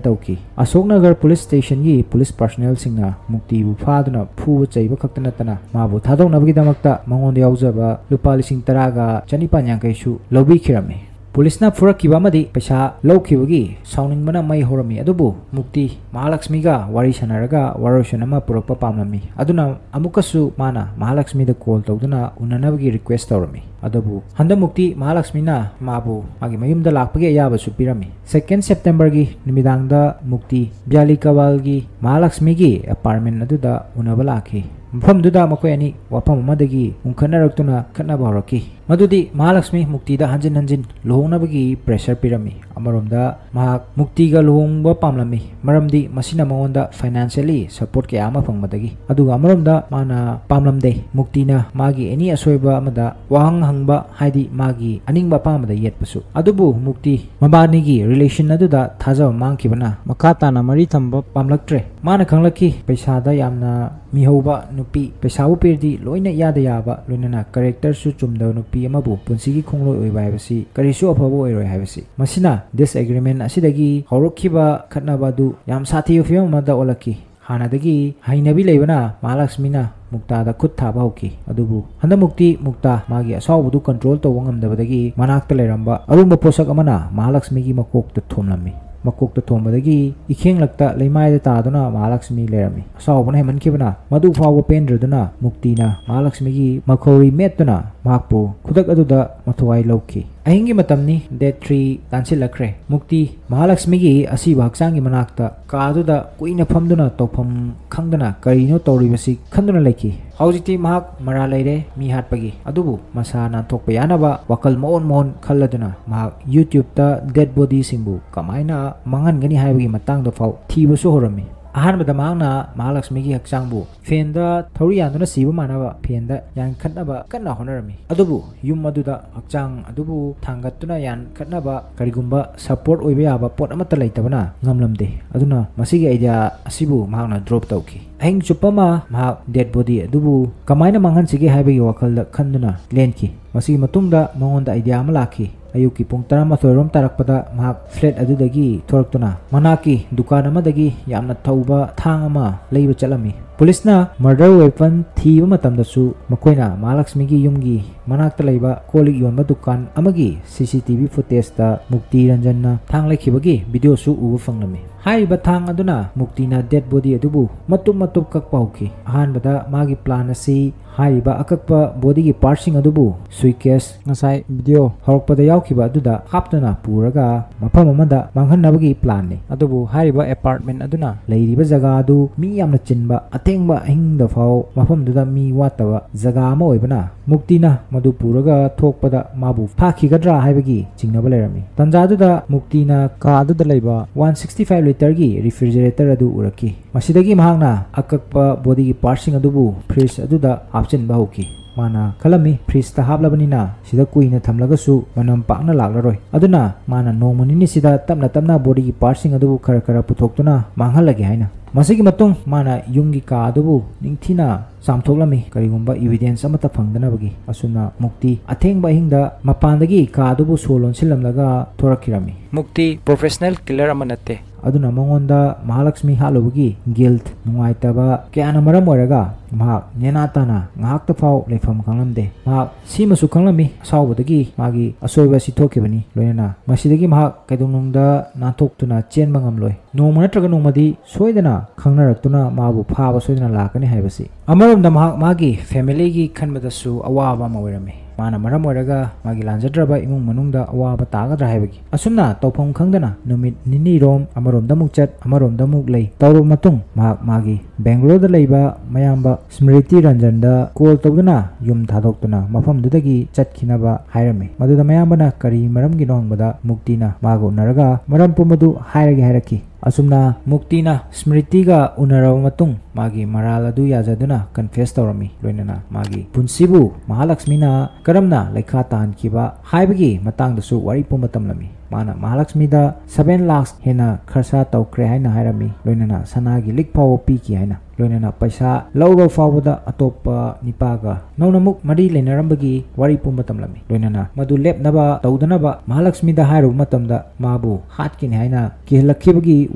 ꯇꯧꯈꯤ꯫ ꯑꯁꯣꯛ ꯅꯒꯔ ꯄꯨꯂꯤꯁ ꯁ꯭ꯇꯦꯁꯟꯒꯤ ꯄꯨꯂꯤꯁ ꯄꯥꯔꯁꯣꯅꯦꯜꯁꯤꯡꯅ ꯃꯨꯛꯇꯤꯕꯨ ꯐꯥꯗꯨꯅ ꯐꯨꯕ ꯆꯩꯕ ꯈꯛꯇ ꯅꯠꯇꯅ ꯃꯥꯕꯨ ꯊꯥꯗꯣꯛꯅꯕꯒꯤꯗꯃꯛꯇ ꯃꯉꯣꯟꯗ ꯌꯥꯎꯖꯕ ꯂꯨꯄꯥ ꯂꯤꯁꯤꯡ ꯇꯔꯥꯒ ꯆꯅꯤꯄꯥꯟ ꯌꯥꯡꯈꯩꯁꯨ ꯂꯧꯕꯤꯈꯤꯔꯝꯃꯤ꯫ ꯄꯨꯂꯤꯁꯅ ꯐꯨꯔꯛꯈꯤꯕ ꯑꯃꯗꯤ ꯄꯩꯁꯥ ꯂꯧꯈꯤꯕꯒꯤ ꯁꯥꯎꯅꯤꯡꯕꯅ ꯃꯩ ꯍꯧꯔꯝꯃꯤ꯫ ꯑꯗꯨꯕꯨ ꯃꯨꯛꯇꯤ ꯃꯍꯥꯂꯛꯁꯃꯤꯒ ꯋꯥꯔꯤ ꯁꯥꯟꯅꯔꯒ ꯋꯥꯔꯣꯏꯁꯤꯟ ꯑꯃ ꯄꯨꯔꯛꯄ ꯄꯥꯝꯂꯝꯃꯤ꯫ ꯑꯗꯨꯅ ꯑꯃꯨꯛꯀꯁꯨ ꯃꯥꯅ ꯃꯍꯥꯂꯛꯁꯃꯤꯗ ꯀꯣꯜ ꯇꯧꯗꯨꯅ ꯎꯅꯅꯕꯒꯤ ꯔꯤꯀ꯭ꯋꯦꯁ ꯇꯧꯔꯝꯃꯤ꯫ ꯑꯗꯨꯕꯨ ꯍꯟꯗꯛ ꯃꯨꯛꯇꯤ ꯃꯍꯥꯂꯛꯁꯃꯤꯅ ꯃꯥꯕꯨ ꯃꯥꯒꯤ ꯃꯌꯨꯝꯗ ꯂꯥꯛꯄꯒꯤ ꯑꯌꯥꯕꯁꯨ ꯄꯤꯔꯝꯃꯤ꯫ ꯁꯦꯀꯦꯟ ꯁꯦꯞꯇꯦꯝꯕꯔꯒꯤ ꯅꯨꯃꯤꯗꯥꯡꯗ ꯃꯨꯛꯇꯤ ꯕ꯭ꯌꯥꯂꯤ ꯀꯋꯥꯜꯒꯤ ꯃꯍꯥꯂꯛꯁꯃꯤꯒꯤ ꯑꯦꯄꯥꯔꯠꯃꯦꯟ ꯑꯗꯨꯗ ꯎꯅꯕ ꯂꯥꯛꯈꯤ꯫ ꯃꯐꯝꯗꯨꯗ ꯃꯈꯣꯏ ꯑꯅꯤ ꯋꯥꯐꯝ ꯑꯃꯗꯒꯤ ꯎꯪꯈꯠꯅꯔꯛꯇꯨꯅ ꯈꯠꯅꯕ ꯍꯧꯔꯛꯈꯤ꯫ ꯃꯗꯨꯗꯤ ꯃꯍꯥꯂꯛꯁꯃꯤ ꯃꯨꯛꯇꯤꯗ ꯍꯟꯖꯤꯟ ꯍꯟꯖꯤꯟ ꯂꯨꯍꯣꯡꯅꯕꯒꯤ ꯄ꯭ꯔꯦꯁꯔ ꯄꯤꯔꯝꯃꯤ꯫ ꯑꯃꯔꯣꯝꯗ ꯃꯍꯥꯛ ꯃꯨꯛꯇꯤꯒ ꯂꯨꯍꯣꯡꯕ ꯄꯥꯝꯂꯝꯃꯤ, ꯃꯔꯝꯗꯤ ꯃꯁꯤꯅ ꯃꯉꯣꯟꯗ ꯐꯥꯏꯅꯥꯟꯁꯤꯌꯦꯜꯂꯤ ꯁꯄꯣꯔꯠ ꯀꯌꯥ ꯑꯃ ꯐꯪꯕꯗꯒꯤ꯫ ꯑꯗꯨꯒ ꯑꯃꯔꯣꯝꯗ ꯃꯥꯅ ꯄꯥꯝꯂꯝꯗꯦ, ꯃꯨꯛꯇꯤꯅ ꯃꯥꯒꯤ ꯑꯦꯅꯤ ꯑꯁꯣꯏꯕ ꯑꯃꯗ ꯋꯥꯍꯪ ꯍꯪꯕ, ꯍꯥꯏꯗꯤ ꯃꯥꯒꯤ ꯑꯅꯤꯡꯕ ꯑꯄꯥꯝꯕꯗ ꯌꯦꯠꯄꯁꯨ꯫ ꯑꯗꯨꯕꯨ ꯃꯨꯛꯇꯤ ꯃꯕꯥꯅꯤꯒꯤ ꯔꯤꯂꯦꯁꯟ ꯑꯗꯨꯗ ꯊꯥꯖꯕ ꯃꯥꯡꯈꯤꯕꯅ ꯃꯈꯥ ꯇꯥꯅ ꯃꯔꯤ ꯊꯝꯕ ꯄꯥꯝꯂꯛꯇ꯭ꯔꯦ꯫ ꯃꯥꯅ ꯈꯪꯂꯛꯈꯤ, ꯄꯩꯁꯥꯗ ꯌꯥꯝꯅ ꯃꯤꯍꯧꯕ ꯅꯨꯄꯤ, ꯄꯩꯁꯥꯕꯨ ꯄꯤꯔꯗꯤ ꯂꯣꯏꯅ ꯏꯌꯥꯗ ꯌꯥꯕ, ꯂꯣꯏꯅꯅ ꯀꯦꯔꯦꯛꯇꯔꯁꯨ ꯆꯨꯝꯗꯕ ꯅꯨꯄꯤ ꯑꯃꯕꯨ ꯄꯨꯟꯁꯤꯒꯤ ꯈꯣꯡꯂꯣꯏ ꯑꯣꯏꯕ ꯍꯥꯏꯕꯁꯤ ꯀꯔꯤꯁꯨ ꯑꯐꯕ ꯑꯣꯏꯔꯣꯏ ꯍꯥꯏꯕꯁꯤ꯫ ꯃꯁꯤꯅ ꯗꯤꯁꯑꯦꯒ꯭ꯔꯤꯃꯦꯟ ꯑꯁꯤꯗꯒꯤ ꯍꯧꯔꯛꯈꯤꯕ ꯈꯠꯅꯕ ꯑꯗꯨ ꯌꯥꯝ ꯁꯥꯊꯤꯕ ꯐꯤꯕꯝ ꯑꯃꯗ ꯑꯣꯜꯂꯛꯈꯤ꯫ ꯍꯥꯟꯅꯗꯒꯤ ꯍꯩꯅꯕꯤ ꯂꯩꯕꯅ ꯃꯍꯥꯂꯛꯁꯃꯤꯅ ꯃꯨꯛꯇꯥꯗ ꯈꯨꯠ ꯊꯥꯕ ꯍꯧꯈꯤ꯫ ꯑꯗꯨꯕꯨ ꯍꯟꯗꯛꯃꯨꯛꯇꯤ ꯃꯨꯛꯇꯥ ꯃꯥꯒꯤ ꯑꯁꯥꯎꯕꯗꯨ control ꯇꯧꯕ ꯉꯝꯗꯕꯗꯒꯤ ꯃꯅꯥꯛꯇ ꯂꯩꯔꯝꯕ ꯑꯔꯨꯝꯕ ꯄꯣꯠꯁꯛ ꯑꯃꯅ ꯃꯍꯥꯂꯛꯁꯃꯤꯒꯤ ꯃꯀꯣꯛꯇ ꯊꯣꯝꯂꯝꯃꯤ꯫ ꯃꯀꯣꯛꯇ ꯊꯣꯝꯕꯗꯒꯤ ꯏꯈꯦꯡꯂꯛꯇ ꯂꯩꯃꯥꯏꯗ ꯇꯥꯗꯨꯅ ꯃꯍꯥꯂꯛꯁꯃꯤ ꯂꯩꯔꯝꯃꯤ꯫ ꯑꯁꯥꯎꯕꯅ ꯍꯦꯟꯃꯟꯈꯤꯕꯅ ꯃꯗꯨ ꯐꯥꯎꯕ ꯄꯦꯟꯗ꯭ꯔꯗꯨꯅ ꯃꯨꯛꯇꯤꯅ ꯃꯍꯥꯂꯛꯁꯃꯤꯒꯤ ꯃꯈꯧꯔꯤ ꯃꯦꯠꯇꯨꯅ ꯃꯍꯥꯛꯄꯨ ꯈꯨꯗꯛ ꯑꯗꯨꯗ ꯃꯊ꯭ꯋꯥꯏ ꯂꯧꯈꯤ꯫ ꯑꯍꯤꯡꯒꯤ ꯃꯇꯝꯅꯤ, date three ꯇꯥꯟꯁꯤꯜꯂꯛꯈ꯭ꯔꯦ꯫ ꯃꯨꯛꯇꯤ ꯃꯍꯥꯂꯛꯁꯃꯤꯒꯤ ꯑꯁꯤꯕ ꯍꯛꯆꯥꯡꯒꯤ ꯃꯅꯥꯛꯇ ꯀꯥꯗꯨꯗ ꯀꯨꯏꯅ ꯐꯝꯗꯨꯅ ꯇꯧꯐꯝ ꯈꯪꯗꯅ ꯀꯔꯤꯅꯣ ꯇꯧꯔꯤꯕꯁꯤ ꯈꯟꯗꯨꯅ ꯂꯩꯈꯤ꯫ ꯍꯧꯖꯤꯛꯇꯤ ꯃꯍꯥꯛ ꯃꯔꯥ ꯂꯩꯔꯦ ꯃꯤ ꯍꯥꯠꯄꯒꯤ꯫ ꯑꯗꯨꯕꯨ ꯃꯁꯥ ꯅꯥꯟꯊꯣꯛꯄ ꯌꯥꯅꯕ ꯋꯥꯈꯜ ꯃꯑꯣꯟ ꯃꯑꯣꯟ ꯈꯜꯂꯗꯨꯅ ꯃꯍꯥꯛ YouTubeꯇ dead bodyꯁꯤꯡꯕꯨ ꯀꯃꯥꯏꯅ ꯃꯥꯡꯍꯟꯒꯅꯤ ꯍꯥꯏꯕꯒꯤ ꯃꯇꯥꯡꯗ ꯐꯥꯎ ꯊꯤꯕꯁꯨ ꯍꯧꯔꯝꯃꯤ꯫ ꯑꯍꯥꯟꯕꯗ ꯃꯍꯥꯛꯅ ꯃꯍꯥꯂꯛꯁꯃꯤꯒꯤ ꯍꯛꯆꯥꯡꯕꯨ fanꯗ ꯊꯧꯔꯤ ꯌꯥꯟꯗꯨꯅ ꯁꯤꯕ ꯃꯥꯟꯅꯕ fanꯗ ꯌꯥꯟꯈꯠꯅꯕ ꯀꯟꯅ ꯍꯣꯠꯅꯔꯝꯃꯤ꯫ ꯑꯗꯨꯕꯨ ꯌꯨꯝ ꯑꯗꯨꯗ ꯍꯛꯆꯥꯡ ꯑꯗꯨꯕꯨ ꯊꯥꯡꯒꯠꯇꯨꯅ ꯌꯥꯟꯈꯠꯅꯕ ꯀꯔꯤꯒꯨꯝꯕ support ꯑꯣꯏꯕ ꯌꯥꯕ ꯄꯣꯠ ꯑꯃꯠꯇ ꯂꯩꯇꯕꯅ ꯉꯝꯂꯝꯗꯦ꯫ ꯑꯗꯨꯅ ꯃꯁꯤꯒꯤ idea ꯑꯁꯤꯕꯨ ꯃꯍꯥꯛꯅ drop ꯇꯧꯈꯤ꯫ ꯑꯍꯤꯡ ꯆꯨꯞꯄ ꯑꯃ ꯃꯍꯥꯛ dead body ꯑꯗꯨꯕꯨ ꯀꯃꯥꯏꯅ ꯃꯥꯡꯍꯟꯁꯤꯒꯦ ꯍꯥꯏꯕꯒꯤ ꯋꯥꯈꯜꯗ ꯈꯟꯗꯨꯅ ꯂꯦꯟꯈꯤ꯫ ꯃꯁꯤꯒꯤ ꯃꯇꯨꯡꯗ ꯃꯉꯣꯟꯗ idea ꯑꯃ ꯂꯥꯛꯈꯤ꯫ ꯑꯌꯨꯛꯀꯤ ꯄꯨꯡ ꯇꯔꯥꯃꯥꯊꯣꯏ ꯔꯣꯝ ꯇꯥꯔꯛꯄꯗ ꯃꯍꯥꯛ flat ꯑꯗꯨꯗꯒꯤ ꯊꯣꯔꯛꯇꯨꯅ ꯃꯅꯥꯛꯀꯤ ꯗꯨꯀꯥꯟ ꯑꯃꯗꯒꯤ ꯌꯥꯝꯅ ꯊꯧꯕ ꯊꯥꯡ ꯑꯃ ꯂꯩꯕ ꯆꯠꯂꯝꯃꯤ꯫ ꯄꯨꯂꯤꯁꯅ murder weapon ꯊꯤꯕ ꯃꯇꯝꯗꯁꯨ ꯃꯈꯣꯏꯅ ꯃꯍꯥꯂꯛꯁꯃꯤꯒꯤ ꯌꯨꯝꯒꯤ ꯃꯅꯥꯛꯇ ꯂꯩꯕ ꯀꯣꯜ ꯂꯤꯛ ꯌꯣꯟꯕ ꯗꯨꯀꯥꯟ ꯑꯃꯒꯤ CCTV footageꯇ ꯃꯨꯛꯇꯤ ꯔꯟꯖꯟꯅ ꯊꯥꯡ ꯂꯩꯈꯤꯕꯒꯤ videoꯁꯨ ꯎꯕ ꯐꯪꯂꯝꯃꯤ꯫ ꯍꯥꯏꯔꯤꯕ ꯊꯥꯡ ꯑꯗꯨꯅ ꯃꯨꯛꯇꯤꯅ dead body ꯑꯗꯨꯕꯨ ꯃꯇꯨꯞ ꯃꯇꯨꯞ ꯀꯛꯄ ꯍꯧꯈꯤ꯫ ꯑꯍꯥꯟꯕꯗ ꯃꯥꯒꯤ plan ꯑꯁꯤ ꯍꯥꯏꯔꯤꯕ ꯑꯀꯛꯄ bodyꯒꯤ partꯁꯤꯡ ꯑꯗꯨꯕꯨ suitcase, ꯉꯁꯥꯏ video ꯍꯧꯔꯛꯄꯗ ꯌꯥꯎꯈꯤꯕ ꯑꯗꯨꯗ ꯍꯥꯞꯇꯨꯅ ꯄꯨꯔꯒ ꯃꯐꯝ ꯑꯃꯗ ꯃꯥꯡꯍꯟꯅꯕꯒꯤ planꯅꯤ꯫ ꯑꯗꯨꯕꯨ ꯍꯥꯏꯔꯤꯕ apartment ꯑꯗꯨꯅ ꯂꯩꯔꯤꯕ ꯖꯒꯥ ꯑꯗꯨ ꯃꯤ ꯌꯥꯝꯅ ꯆꯤꯟꯕ, ꯑꯊꯦꯡꯕ ꯑꯍꯤꯡꯗ ꯐꯥꯎ ꯃꯐꯝꯗꯨꯗ ꯃꯤ ꯋꯥꯠꯇꯕ ꯖꯒꯥ ꯑꯃ ꯑꯣꯏꯕꯅ ꯃꯨꯛꯇꯤꯅ ꯃꯗꯨ ꯄꯨꯔꯒ ꯊꯣꯛꯄꯗ ꯃꯥꯕꯨ ꯐꯥꯈꯤꯒꯗ꯭ꯔꯥ ꯍꯥꯏꯕꯒꯤ ꯆꯤꯡꯅꯕ ꯂꯩꯔꯝꯃꯤ꯫ ꯇꯟꯖꯥꯗꯨꯗ ꯃꯨꯛꯇꯤꯅ ꯀꯥ ꯑꯗꯨꯗ ꯂꯩꯕ one sixty five litreꯒꯤ refrigerator ꯑꯗꯨ ꯎꯔꯛꯈꯤ꯫ ꯃꯁꯤꯗꯒꯤ ꯃꯍꯥꯛꯅ ꯑꯀꯛꯄ bodyꯒꯤ partꯁꯤꯡ ꯑꯗꯨꯕꯨ fridge ꯑꯗꯨꯗ ꯍꯥꯞꯆꯤꯟꯕ ꯍꯧꯈꯤ꯫ ꯃꯥꯅ ꯈꯜꯂꯝꯃꯤ, fridgeꯇ ꯍꯥꯞꯂꯕꯅꯤꯅ ꯁꯤꯗ ꯀꯨꯏꯅ ꯊꯝꯂꯒꯁꯨ ꯃꯅꯝ ꯄꯥꯛꯅ ꯂꯥꯛꯂꯔꯣꯏ꯫ ꯑꯗꯨꯅ ꯃꯥꯅ ꯅꯣꯡꯃ ꯅꯤꯅꯤꯁꯤꯗ ꯇꯞꯅ ꯇꯞꯅ bodyꯒꯤ partꯁꯤꯡ ꯑꯗꯨꯕꯨ ꯈꯔ ꯈꯔ ꯄꯨꯊꯣꯛꯇꯨꯅ ꯃꯥꯡꯍꯜꯂꯒꯦ ꯍꯥꯏꯅ꯫ ꯃꯁꯤꯒꯤ ꯃꯇꯨꯡ ꯃꯥꯅ ꯌꯨꯝꯒꯤ ꯀꯥ ꯑꯗꯨꯕꯨ ꯅꯤꯡꯊꯤꯅ ꯆꯥꯝꯊꯣꯛꯂꯝꯃꯤ, ꯀꯔꯤꯒꯨꯝꯕ evidence ꯑꯃꯠꯇ ꯐꯪꯗꯅꯕꯒꯤ꯫ ꯑꯁꯨꯝꯅ ꯃꯨꯛꯇꯤ ꯑꯊꯦꯡꯕ ꯑꯍꯤꯡꯗ ꯃꯄꯥꯟꯗꯒꯤ ꯀꯥ ꯑꯗꯨꯕꯨ ꯁꯣ ꯂꯣꯟꯁꯤꯜꯂꯝꯂꯒ ꯊꯣꯔꯛꯈꯤꯔꯝꯃꯤ꯫ ꯃꯨꯛꯇꯤ professional killer ꯑꯃ ꯅꯠꯇꯦ꯫ ꯑꯗꯨꯅ ꯃꯉꯣꯟꯗ ꯃꯍꯥꯂꯛꯁꯃꯤ ꯍꯥꯠꯂꯨꯕꯒꯤ guilt, ꯅꯨꯡꯉꯥꯏꯇꯕ ꯀꯌꯥꯅ ꯃꯔꯝ ꯑꯣꯏꯔꯒ ꯃꯍꯥꯛ ꯅꯦꯅꯥ ꯇꯥꯅ ꯉꯥꯏꯍꯥꯛꯇ ꯐꯥꯎ ꯂꯩꯐꯝ ꯈꯪꯂꯝꯗꯦ꯫ ꯃꯍꯥꯛ ꯁꯤꯃꯁꯨ ꯈꯪꯂꯝꯃꯤ, ꯑꯁꯥꯎꯕꯗꯒꯤ ꯃꯥꯒꯤ ꯑꯁꯣꯏꯕ ꯑꯁꯤ ꯊꯣꯛꯈꯤꯕꯅꯤ꯫ ꯂꯣꯏꯅꯅ ꯃꯁꯤꯗꯒꯤ ꯃꯍꯥꯛ ꯀꯩꯗꯧꯅꯨꯡꯗ ꯅꯥꯟꯊꯣꯛꯇꯨꯅ ꯆꯦꯟꯕ ꯉꯝꯂꯣꯏ꯫ ꯅꯣꯡꯃ ꯅꯠꯇ꯭ꯔꯒ ꯅꯣꯡꯃꯗꯤ ꯁꯣꯏꯗꯅ ꯈꯪꯅꯔꯛꯇꯨꯅ ꯃꯥꯕꯨ ꯐꯥꯕ ꯁꯣꯏꯗꯅ ꯂꯥꯛꯀꯅꯤ ꯍꯥꯏꯕꯁꯤ꯫ ꯑꯃꯔꯣꯝꯗ ꯃꯍꯥꯛ ꯃꯥꯒꯤ familyꯒꯤ ꯈꯟꯕꯗꯁꯨ ꯑꯋꯥꯕ ꯑꯃ ꯑꯣꯏꯔꯝꯃꯤ꯫ ꯃꯥꯅ ꯃꯔꯝ ꯑꯣꯏꯔꯒ ꯃꯥꯒꯤ ꯂꯥꯟꯖꯗ꯭ꯔꯕ ꯏꯃꯨꯡ ꯃꯅꯨꯡꯗ ꯑꯋꯥꯕ ꯇꯥꯒꯗ꯭ꯔꯥ ꯍꯥꯏꯕꯒꯤ꯫ ꯑꯁꯨꯝꯅ ꯇꯧꯐꯝ ꯈꯪꯗꯅ ꯅꯨꯃꯤꯠ ꯅꯤꯅꯤꯔꯣꯝ ꯑꯃꯔꯣꯝꯗ ꯑꯃꯨꯛ ꯆꯠ, ꯑꯃꯔꯣꯝꯗ ꯑꯃꯨꯛ ꯂꯩ ꯇꯧꯔꯕ ꯃꯇꯨꯡ, ꯃꯍꯥꯛ ꯃꯥꯒꯤ ꯕꯦꯡꯒ꯭ꯂꯣꯔꯗ ꯂꯩꯕ ꯃꯌꯥꯝꯕ ꯁ꯭ꯃ꯭ꯔꯤꯇꯤ ꯔꯟꯖꯟꯗ call ꯇꯧꯗꯨꯅ ꯌꯨꯝ ꯊꯥꯗꯣꯛꯇꯨꯅ ꯃꯐꯝꯗꯨꯗꯒꯤ ꯆꯠꯈꯤꯅꯕ ꯍꯥꯏꯔꯝꯃꯤ꯫ ꯃꯗꯨꯗ ꯃꯌꯥꯝꯕꯅ ꯀꯔꯤ ꯃꯔꯝꯒꯤꯅꯣ ꯍꯪꯕꯗ, ꯃꯨꯛꯇꯤꯅ ꯃꯥꯒ ꯎꯅꯔꯒ ꯃꯔꯝ ꯄꯨꯝꯕꯗꯨ ꯍꯥꯏꯔꯒꯦ ꯍꯥꯏꯔꯛꯈꯤ꯫ ꯑꯁꯨꯝꯅ ꯃꯨꯛꯇꯤꯅ ꯁ꯭ꯃ꯭ꯔꯤꯇꯤꯒ ꯎꯅꯔꯕ ꯃꯇꯨꯡ, ꯃꯥꯒꯤ ꯃꯔꯥꯜ ꯑꯗꯨ ꯌꯥꯖꯗꯨꯅ confess ꯇꯧꯔꯝꯃꯤ꯫ ꯂꯣꯏꯅꯅ ꯃꯥꯒꯤ ꯄꯨꯟꯁꯤꯕꯨ ꯃꯍꯥꯂꯛꯁꯃꯤꯅ ꯀꯔꯝꯅ ꯂꯩꯈꯥ ꯇꯥꯍꯟꯈꯤꯕ ꯍꯥꯏꯕꯒꯤ ꯃꯇꯥꯡꯗꯁꯨ ꯋꯥꯔꯤ ꯄꯨꯝꯕ ꯇꯝꯂꯝꯃꯤ꯫ ꯃꯥꯅ ꯃꯍꯥꯂꯛꯁꯃꯤꯗ seven lakhs ꯍꯦꯟꯅ ꯈꯔꯁꯥ ꯇꯧꯈ꯭ꯔꯦ ꯍꯥꯏꯅ ꯍꯥꯏꯔꯝꯃꯤ꯫ ꯂꯣꯏꯅꯅ ꯁꯅꯥꯒꯤ ꯂꯤꯛ ꯐꯥꯎꯕ ꯄꯤꯈꯤ ꯍꯥꯏꯅ꯫ ꯂꯣꯏꯅꯅ ꯄꯩꯁꯥ ꯂꯧꯔ ꯐꯥꯎꯕꯗ ꯑꯇꯣꯞꯄ ꯅꯤꯄꯥꯒ ꯅꯧꯅ ꯑꯃꯨꯛ ꯃꯔꯤ ꯂꯩꯅꯔꯝꯕꯒꯤ ꯋꯥꯔꯤ ꯄꯨꯝꯕ ꯇꯝꯂꯝꯃꯤ꯫ ꯂꯣꯏꯅꯅ ꯃꯗꯨ ꯂꯦꯞꯅꯕ ꯇꯧꯗꯅꯕ ꯃꯍꯥꯂꯛꯁꯃꯤꯗ ꯍꯥꯏꯔꯨꯕ ꯃꯇꯝꯗ ꯃꯥꯕꯨ ꯍꯥꯠꯀꯅꯤ ꯍꯥꯏꯅ ꯀꯤꯍꯜꯂꯛꯈꯤꯕꯒꯤ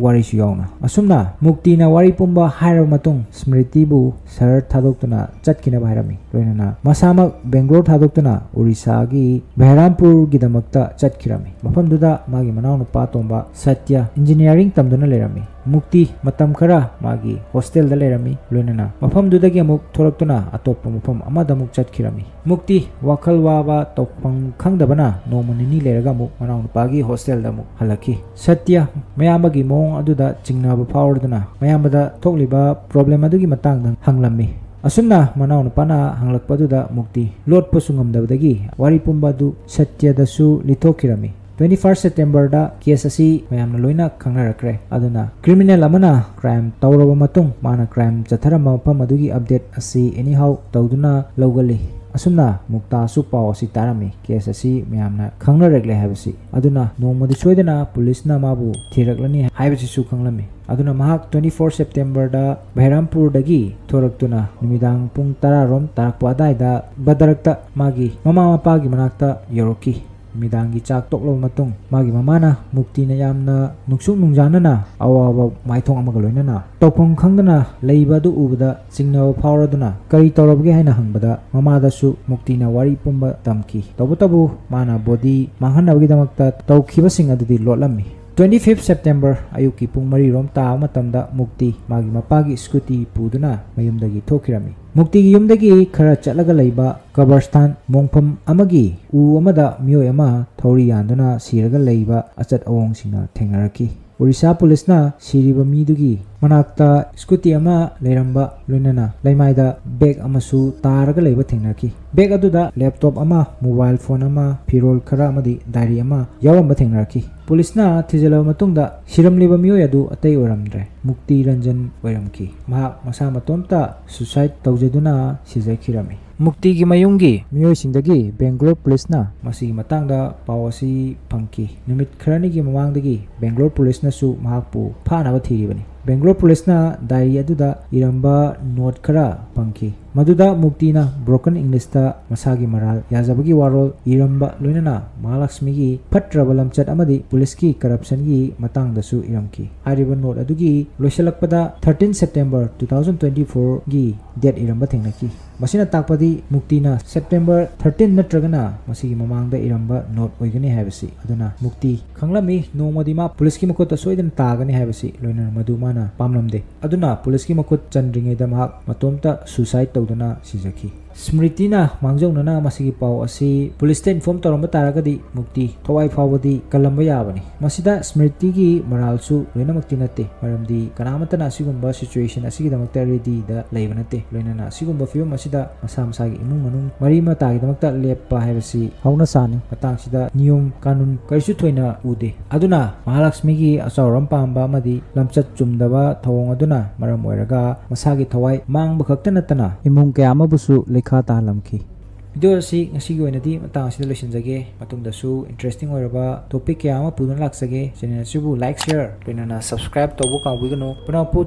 ꯋꯥꯔꯤꯁꯨ ꯌꯥꯎꯅ꯫ ꯑꯁꯨꯝꯅ ꯃꯨꯛꯇꯤꯅ ꯋꯥꯔꯤ ꯄꯨꯝꯕ ꯍꯥꯏꯔꯕ ꯃꯇꯨꯡ ꯁ꯭ꯃ꯭ꯔꯤꯇꯤꯕꯨ ꯁꯍꯔ ꯊꯥꯗꯣꯛꯇꯨꯅ ꯆꯠꯈꯤꯅꯕ ꯍꯥꯏꯔꯝꯃꯤ꯫ ꯂꯣꯏꯅꯅ ꯃꯁꯥꯃꯛ ꯕꯦꯡꯒ꯭ꯂꯣꯔ ꯊꯥꯗꯣꯛꯇꯨꯅ ꯑꯣꯔꯤꯁꯥꯒꯤ ꯕꯦꯍꯔꯥꯝꯄꯨꯔꯒꯤꯗꯃꯛꯇ ꯆꯠꯈꯤꯔꯝꯃꯤ꯫ ꯃꯐꯝꯗꯨꯗ ꯃꯥꯒꯤ ꯃꯅꯥꯎꯅꯨꯄꯥ ꯑꯇꯣꯝꯕ ꯁꯇ꯭ꯌ engineering ꯇꯝꯗꯨꯅ ꯂꯩꯔꯝꯃꯤ꯫ ꯃꯨꯛꯇꯤ ꯃꯇꯝ ꯈꯔ ꯃꯥꯒꯤ hostelꯗ ꯂꯩꯔꯝꯃꯤ꯫ ꯂꯣꯏꯅꯅ ꯃꯐꯝꯗꯨꯗꯒꯤ ꯑꯃꯨꯛ ꯊꯣꯔꯛꯇꯨꯅ ꯑꯇꯣꯞꯄ ꯃꯐꯝ ꯑꯃꯗ ꯑꯃꯨꯛ ꯆꯠꯈꯤꯔꯝꯃꯤ꯫ ꯃꯨꯛꯇꯤ ꯋꯥꯈꯜ ꯋꯥꯕ ꯇꯧꯐꯝ ꯈꯪꯗꯕꯅ ꯅꯣꯡꯃ ꯅꯤꯅꯤ ꯂꯩꯔꯒ ꯑꯃꯨꯛ ꯃꯅꯥꯎꯅꯨꯄꯥꯒꯤ hostelꯗ ꯑꯃꯨꯛ ꯍꯜꯂꯛꯈꯤ꯫ ꯁꯇ꯭ꯌ ꯃꯌꯥꯝꯕꯒꯤ ꯃꯑꯣꯡ ꯑꯗꯨꯗ ꯆꯤꯡꯅꯕ ꯐꯥꯎꯔꯗꯨꯅ ꯃꯌꯥꯝꯕꯗ ꯊꯣꯛꯂꯤꯕ problem ꯑꯗꯨꯒꯤ ꯃꯇꯥꯡꯗ ꯍꯪꯂꯝꯃꯤ꯫ ꯑꯁꯨꯝꯅ ꯃꯅꯥꯎꯅꯨꯄꯥꯅ ꯍꯪꯂꯛꯄꯗꯨꯗ ꯃꯨꯛꯇꯤ ꯂꯣꯠꯄꯁꯨ ꯉꯝꯗꯕꯗꯒꯤ ꯋꯥꯔꯤ ꯄꯨꯝꯕ ꯑꯗꯨ ꯁꯇ꯭ꯌꯗꯁꯨ ꯂꯤꯊꯣꯛꯈꯤꯔꯝꯃꯤ꯫ Twenty first Septemberꯗ case ꯑꯁꯤ ꯃꯌꯥꯝꯅ ꯂꯣꯏꯅ ꯈꯪꯅꯔꯛꯈ꯭ꯔꯦ꯫ ꯑꯗꯨꯅ criminal ꯑꯃꯅ crime ꯇꯧꯔꯕ ꯃꯇꯨꯡ ꯃꯥꯅ crime ꯆꯠꯊꯔꯝꯕ ꯃꯐꯝ ꯑꯗꯨꯒꯤ update ꯑꯁꯤ anyhow ꯇꯧꯗꯨꯅ ꯂꯧꯒꯜꯂꯤ꯫ ꯑꯁꯨꯝꯅ ꯃꯨꯛꯇꯥꯁꯨ ꯄꯥꯎ ꯑꯁꯤ ꯇꯥꯔꯝꯃꯤ꯫ ꯀꯦꯁ ꯑꯁꯤ ꯃꯌꯥꯝꯅ ꯈꯪꯅꯔꯛꯂꯦ ꯍꯥꯏꯕꯁꯤ꯫ ꯑꯗꯨꯅ ꯅꯣꯡꯃꯗꯤ ꯁꯣꯏꯗꯅ ꯄꯨꯂꯤꯁꯅ ꯃꯥꯕꯨ ꯊꯤꯔꯛꯂꯅꯤ ꯍꯥꯏꯕꯁꯤꯁꯨ ꯈꯪꯂꯝꯃꯤ꯫ ꯑꯗꯨꯅ ꯃꯍꯥꯛ twenty four September ꯗ ꯕꯩꯔꯥꯝꯄꯨꯔꯗꯒꯤ ꯊꯣꯔꯛꯇꯨꯅ ꯅꯨꯃꯤꯗꯥꯡ ꯄꯨꯡ ꯇꯔꯥ ꯔꯣꯝ ꯇꯥꯔꯛꯄ ꯑꯗꯥꯏꯗ ꯕꯗꯔꯛꯇ ꯃꯥꯒꯤ ꯃꯃꯥ ꯃꯄꯥꯒꯤ ꯃꯅꯥꯛꯇ ꯌꯧꯔꯛꯈꯤ꯫ ꯅꯨꯃꯤꯗꯥꯡꯒꯤ ꯆꯥꯛ ꯇꯣꯛꯂꯕ ꯃꯇꯨꯡ ꯃꯥꯒꯤ ꯃꯃꯥꯅ ꯃꯨꯛꯇꯤꯅ ꯌꯥꯝꯅ ꯅꯨꯡꯁꯨꯛ ꯅꯨꯡꯖꯥꯅꯅ ꯑꯋꯥꯕ ꯃꯥꯏꯊꯣꯡ ꯑꯃꯒ ꯂꯣꯏꯅꯅ ꯇꯧꯐꯝ ꯈꯪꯗꯅ ꯂꯩꯕ ꯑꯗꯨ ꯎꯕꯗ ꯆꯤꯡꯅꯕ ꯐꯥꯎꯔꯗꯨꯅ ꯀꯔꯤ ꯇꯧꯔꯕꯒꯦ ꯍꯥꯏꯅ ꯍꯪꯕꯗ ꯃꯃꯥꯗꯁꯨ ꯃꯨꯛꯇꯤꯅ ꯋꯥꯔꯤ ꯄꯨꯝꯕ ꯇꯝꯈꯤ꯫ ꯇꯧꯕꯇꯕꯨ ꯃꯥꯅ ꯕꯣꯗꯤ ꯃꯥꯡꯍꯟꯅꯕꯒꯤꯗꯃꯛꯇ ꯇꯧꯈꯤꯕꯁꯤꯡ ꯑꯗꯨꯗꯤ ꯂꯣꯠꯂꯝꯃꯤ꯫ Twenty fifth September ꯑꯌꯨꯛꯀꯤ ꯄꯨꯡ ꯃꯔꯤ ꯔꯣꯝ ꯇꯥꯕ ꯃꯇꯝꯗ ꯃꯨꯛꯇꯤ ꯃꯥꯒꯤ ꯃꯄꯥꯒꯤ ꯁ꯭ꯀꯨꯇꯤ ꯄꯨꯗꯨꯅ ꯃꯌꯨꯝꯗꯒꯤ ꯊꯣꯛꯈꯤꯔꯝꯃꯤ꯫ ꯃꯨꯛꯇꯤꯒꯤ ꯌꯨꯝꯗꯒꯤ ꯈꯔ ꯆꯠꯂꯒ ꯂꯩꯕ ꯀꯕꯔꯁꯇꯥꯟ ꯃꯣꯡꯐꯝ ꯑꯃꯒꯤ ꯎ ꯑꯃꯗ ꯃꯤꯑꯣꯏ ꯑꯃ ꯊꯧꯔꯤ ꯌꯥꯟꯗꯨꯅ ꯁꯤꯔꯒ ꯂꯩꯕ ꯑꯆꯠ ꯑꯋꯣꯡꯁꯤꯡꯅ ꯊꯦꯡꯅꯔꯛꯈꯤ꯫ ꯑꯣꯔꯤꯁꯥ ꯄꯨꯂꯤꯁꯅ ꯁꯤꯔꯤꯕ ꯃꯤꯗꯨꯒꯤ ꯃꯅꯥꯛꯇ ꯁ꯭ꯀꯨꯇꯤ ꯑꯃ ꯂꯩꯔꯝꯕ ꯂꯣꯏꯅꯅ ꯂꯩꯃꯥꯏꯗ ꯕꯦꯒ ꯑꯃꯁꯨ ꯇꯥꯔꯒ ꯂꯩꯕ ꯊꯦꯡꯅꯔꯛꯈꯤ꯫ ꯕꯦꯒ ꯑꯗꯨꯗ ꯂꯦꯞꯇꯣꯞ ꯑꯃ, ꯃꯣꯕꯥꯏꯜ ꯐꯣꯟ ꯑꯃ, ꯐꯤꯔꯣꯜ ꯈꯔ ꯑꯃꯗꯤ ꯗꯥꯏꯔꯤ ꯑꯃ ꯌꯥꯎꯔꯝꯕ ꯊꯦꯡꯅꯔꯛꯈꯤ꯫ ꯄꯨꯂꯤꯁꯅ ꯊꯤꯖꯤꯜꯂꯕ ꯃꯇꯨꯡꯗ ꯁꯤꯔꯝꯂꯤꯕ ꯃꯤꯑꯣꯏ ꯑꯗꯨ ꯑꯇꯩ ꯑꯣꯏꯔꯝꯗ꯭ꯔꯦ, ꯃꯨꯛꯇꯤ ꯔꯟꯖꯟ ꯑꯣꯏꯔꯝꯈꯤ꯫ ꯃꯍꯥꯛ ꯃꯁꯥ ꯃꯇꯣꯝꯇ ꯁꯨꯁꯥꯏꯗ ꯇꯧꯖꯗꯨꯅ ꯁꯤꯖꯈꯤꯔꯝꯃꯤ꯫ ꯃꯨꯛꯇꯤꯒꯤ ꯃꯌꯨꯝꯒꯤ ꯃꯤꯑꯣꯏꯁꯤꯡꯗꯒꯤ ꯕꯦꯡꯒ꯭ꯂꯣꯔ ꯄꯨꯂꯤꯁꯅ ꯃꯁꯤꯒꯤ ꯃꯇꯥꯡꯗ ꯄꯥꯎ ꯑꯁꯤ ꯐꯪꯈꯤ꯫ ꯅꯨꯃꯤꯠ ꯈꯔꯅꯤꯒꯤ ꯃꯃꯥꯡꯗꯒꯤ ꯕꯦꯡꯒ꯭ꯂꯣꯔ ꯄꯨꯂꯤꯁꯅꯁꯨ ꯃꯍꯥꯛꯄꯨ ꯐꯥꯅꯕ ꯊꯤꯔꯤꯕꯅꯤ꯫ ꯕꯦꯡꯒ꯭ꯂꯣꯔ ꯄꯨꯂꯤꯁꯅ ꯗꯥꯏꯔꯤ ꯑꯗꯨꯗ ꯏꯔꯝꯕ ꯅꯣꯠ ꯈꯔ ꯐꯪꯈꯤ꯫ ꯃꯗꯨꯗ ꯃꯨꯛꯇꯤꯅ broken English ꯇ ꯃꯁꯥꯒꯤ ꯃꯔꯥꯜ ꯌꯥꯖꯕꯒꯤ ꯋꯥꯔꯣꯜ ꯏꯔꯝꯕ ꯂꯣꯏꯅꯅ ꯃꯍꯥꯂꯛꯁꯃꯤꯒꯤ ꯐꯠꯇ꯭ꯔꯕ ꯂꯝꯆꯠ ꯑꯃꯗꯤ ꯄꯨꯂꯤꯁꯀꯤ corruption ꯒꯤ ꯃꯇꯥꯡꯗꯁꯨ ꯏꯔꯝꯈꯤ꯫ ꯍꯥꯏꯔꯤꯕ ꯅꯣꯠ ꯑꯗꯨꯒꯤ ꯂꯣꯏꯁꯤꯜꯂꯛꯄꯗ thirteen September two thousand twenty four ꯒꯤ ꯗꯦꯠ ꯏꯔꯝꯕ ꯊꯦꯡꯅꯈꯤ꯫ ꯃꯁꯤꯅ ꯇꯥꯛꯄꯗꯤ ꯃꯨꯛꯇꯤꯅ September thirteen ꯅꯠꯇ꯭ꯔꯒꯅ ꯃꯁꯤꯒꯤ ꯃꯃꯥꯡꯗ ꯏꯔꯝꯕ ꯅꯣꯠ ꯑꯣꯏꯒꯅꯤ ꯍꯥꯏꯕꯁꯤ꯫ ꯑꯗꯨꯅ ꯃꯨꯛꯇꯤ ꯈꯪꯂꯝꯃꯤ ꯅꯣꯡꯃꯗꯤ ꯃꯥ ꯄꯨꯂꯤꯁꯀꯤ ꯃꯈꯨꯠꯇ ꯁꯣꯏꯗꯅ ꯇꯥꯒꯅꯤ ꯍꯥꯏꯕꯁꯤ, ꯂꯣꯏꯅꯅ ꯃꯗꯨ ꯃꯥꯅ ꯄꯥꯝꯂꯝꯗꯦ꯫ ꯑꯗꯨꯅ ꯄꯨꯂꯤꯁꯀꯤ ꯃꯈꯨꯠ ꯆꯟꯗ꯭ꯔꯤꯉꯩꯗ ꯃꯍꯥꯛ ꯃꯇꯣꯝꯇ suicide ꯇꯧꯗꯨꯅ ꯁꯤꯖꯈꯤ꯫ ꯁ꯭ꯃ꯭ꯔꯤꯇꯤꯅ ꯃꯥꯡꯖꯧꯅꯅ ꯃꯁꯤꯒꯤ ꯄꯥꯎ ꯑꯁꯤ ꯄꯨꯂꯤꯁꯇ inform ꯇꯧꯔꯝꯕ ꯇꯥꯔꯒꯗꯤ ꯃꯨꯛꯇꯤ ꯊꯋꯥꯏ ꯐꯥꯎꯕꯗꯤ ꯀꯜꯂꯝꯕ ꯌꯥꯕꯅꯤ꯫ ꯃꯁꯤꯗ ꯁ꯭ꯃ꯭ꯔꯤꯇꯤꯒꯤ ꯃꯔꯥꯜꯁꯨ ꯂꯣꯏꯅꯃꯛꯇꯤ ꯅꯠꯇꯦ, ꯃꯔꯝꯗꯤ ꯀꯅꯥꯃꯠꯇꯅ ꯑꯁꯤꯒꯨꯝꯕ situation ꯑꯁꯤꯒꯤꯗꯃꯛꯇ ready ꯗ ꯂꯩꯕ ꯅꯠꯇꯦ꯫ ꯂꯣꯏꯅꯅ ꯑꯁꯤꯒꯨꯝꯕ ꯐꯤꯕꯝ ꯑꯁꯤꯗ ꯃꯁꯥ ꯃꯁꯥꯒꯤ ꯏꯃꯨꯡ ꯃꯅꯨꯡ ꯃꯔꯤ ꯃꯇꯥꯒꯤꯗꯃꯛꯇ ꯂꯦꯞꯄ ꯍꯥꯏꯕꯁꯤ ꯍꯧꯅꯁꯥꯅꯤ꯫ ꯃꯇꯥꯡꯁꯤꯗ ꯅꯤꯌꯣꯝ ꯀꯥꯅꯨꯟ ꯀꯔꯤꯁꯨ ꯊꯣꯏꯅ ꯎꯗꯦ꯫ ꯑꯗꯨꯅ ꯃꯍꯥꯂꯛꯁꯃꯤꯒꯤ ꯑꯆꯥꯎꯔꯝ ꯄꯥꯝꯕ ꯑꯃꯗꯤ ꯂꯝꯆꯠ ꯆꯨꯝꯗꯕ ꯊꯧꯑꯣꯡ ꯑꯗꯨꯅ ꯃꯔꯝ ꯑꯣꯏꯔꯒ ꯃꯁꯥꯒꯤ ꯊꯋꯥꯏ ꯃꯥꯡꯕ ꯈꯛꯇ ꯅꯠꯇꯅ ꯏꯃꯨꯡ ꯀꯌꯥ ꯑꯃꯕꯨꯁꯨ ꯂꯩꯈꯥ ꯇꯥꯍꯜꯂꯝꯈꯤ꯫ Video ꯑꯁꯤ ꯉꯁꯤꯒꯤ ꯑꯣꯏꯅꯗꯤ ꯃꯇꯥꯡ ꯑꯁꯤꯗ ꯂꯣꯏꯁꯤꯟꯖꯒꯦ꯫ ꯃꯇꯨꯡꯗꯁꯨ interesting ꯑꯣꯏꯔꯕ topic ꯀꯌꯥ ꯑꯃ ꯄꯨꯗꯨꯅ ꯂꯥꯛꯆꯒꯦ꯫ Channel ꯑꯁꯤꯕꯨ like, share, ꯂꯣꯏꯅꯅ subscribe ꯇꯧꯕ ꯀꯥꯎꯕꯤꯒꯅꯨ꯫ ꯄꯨꯅꯄꯨ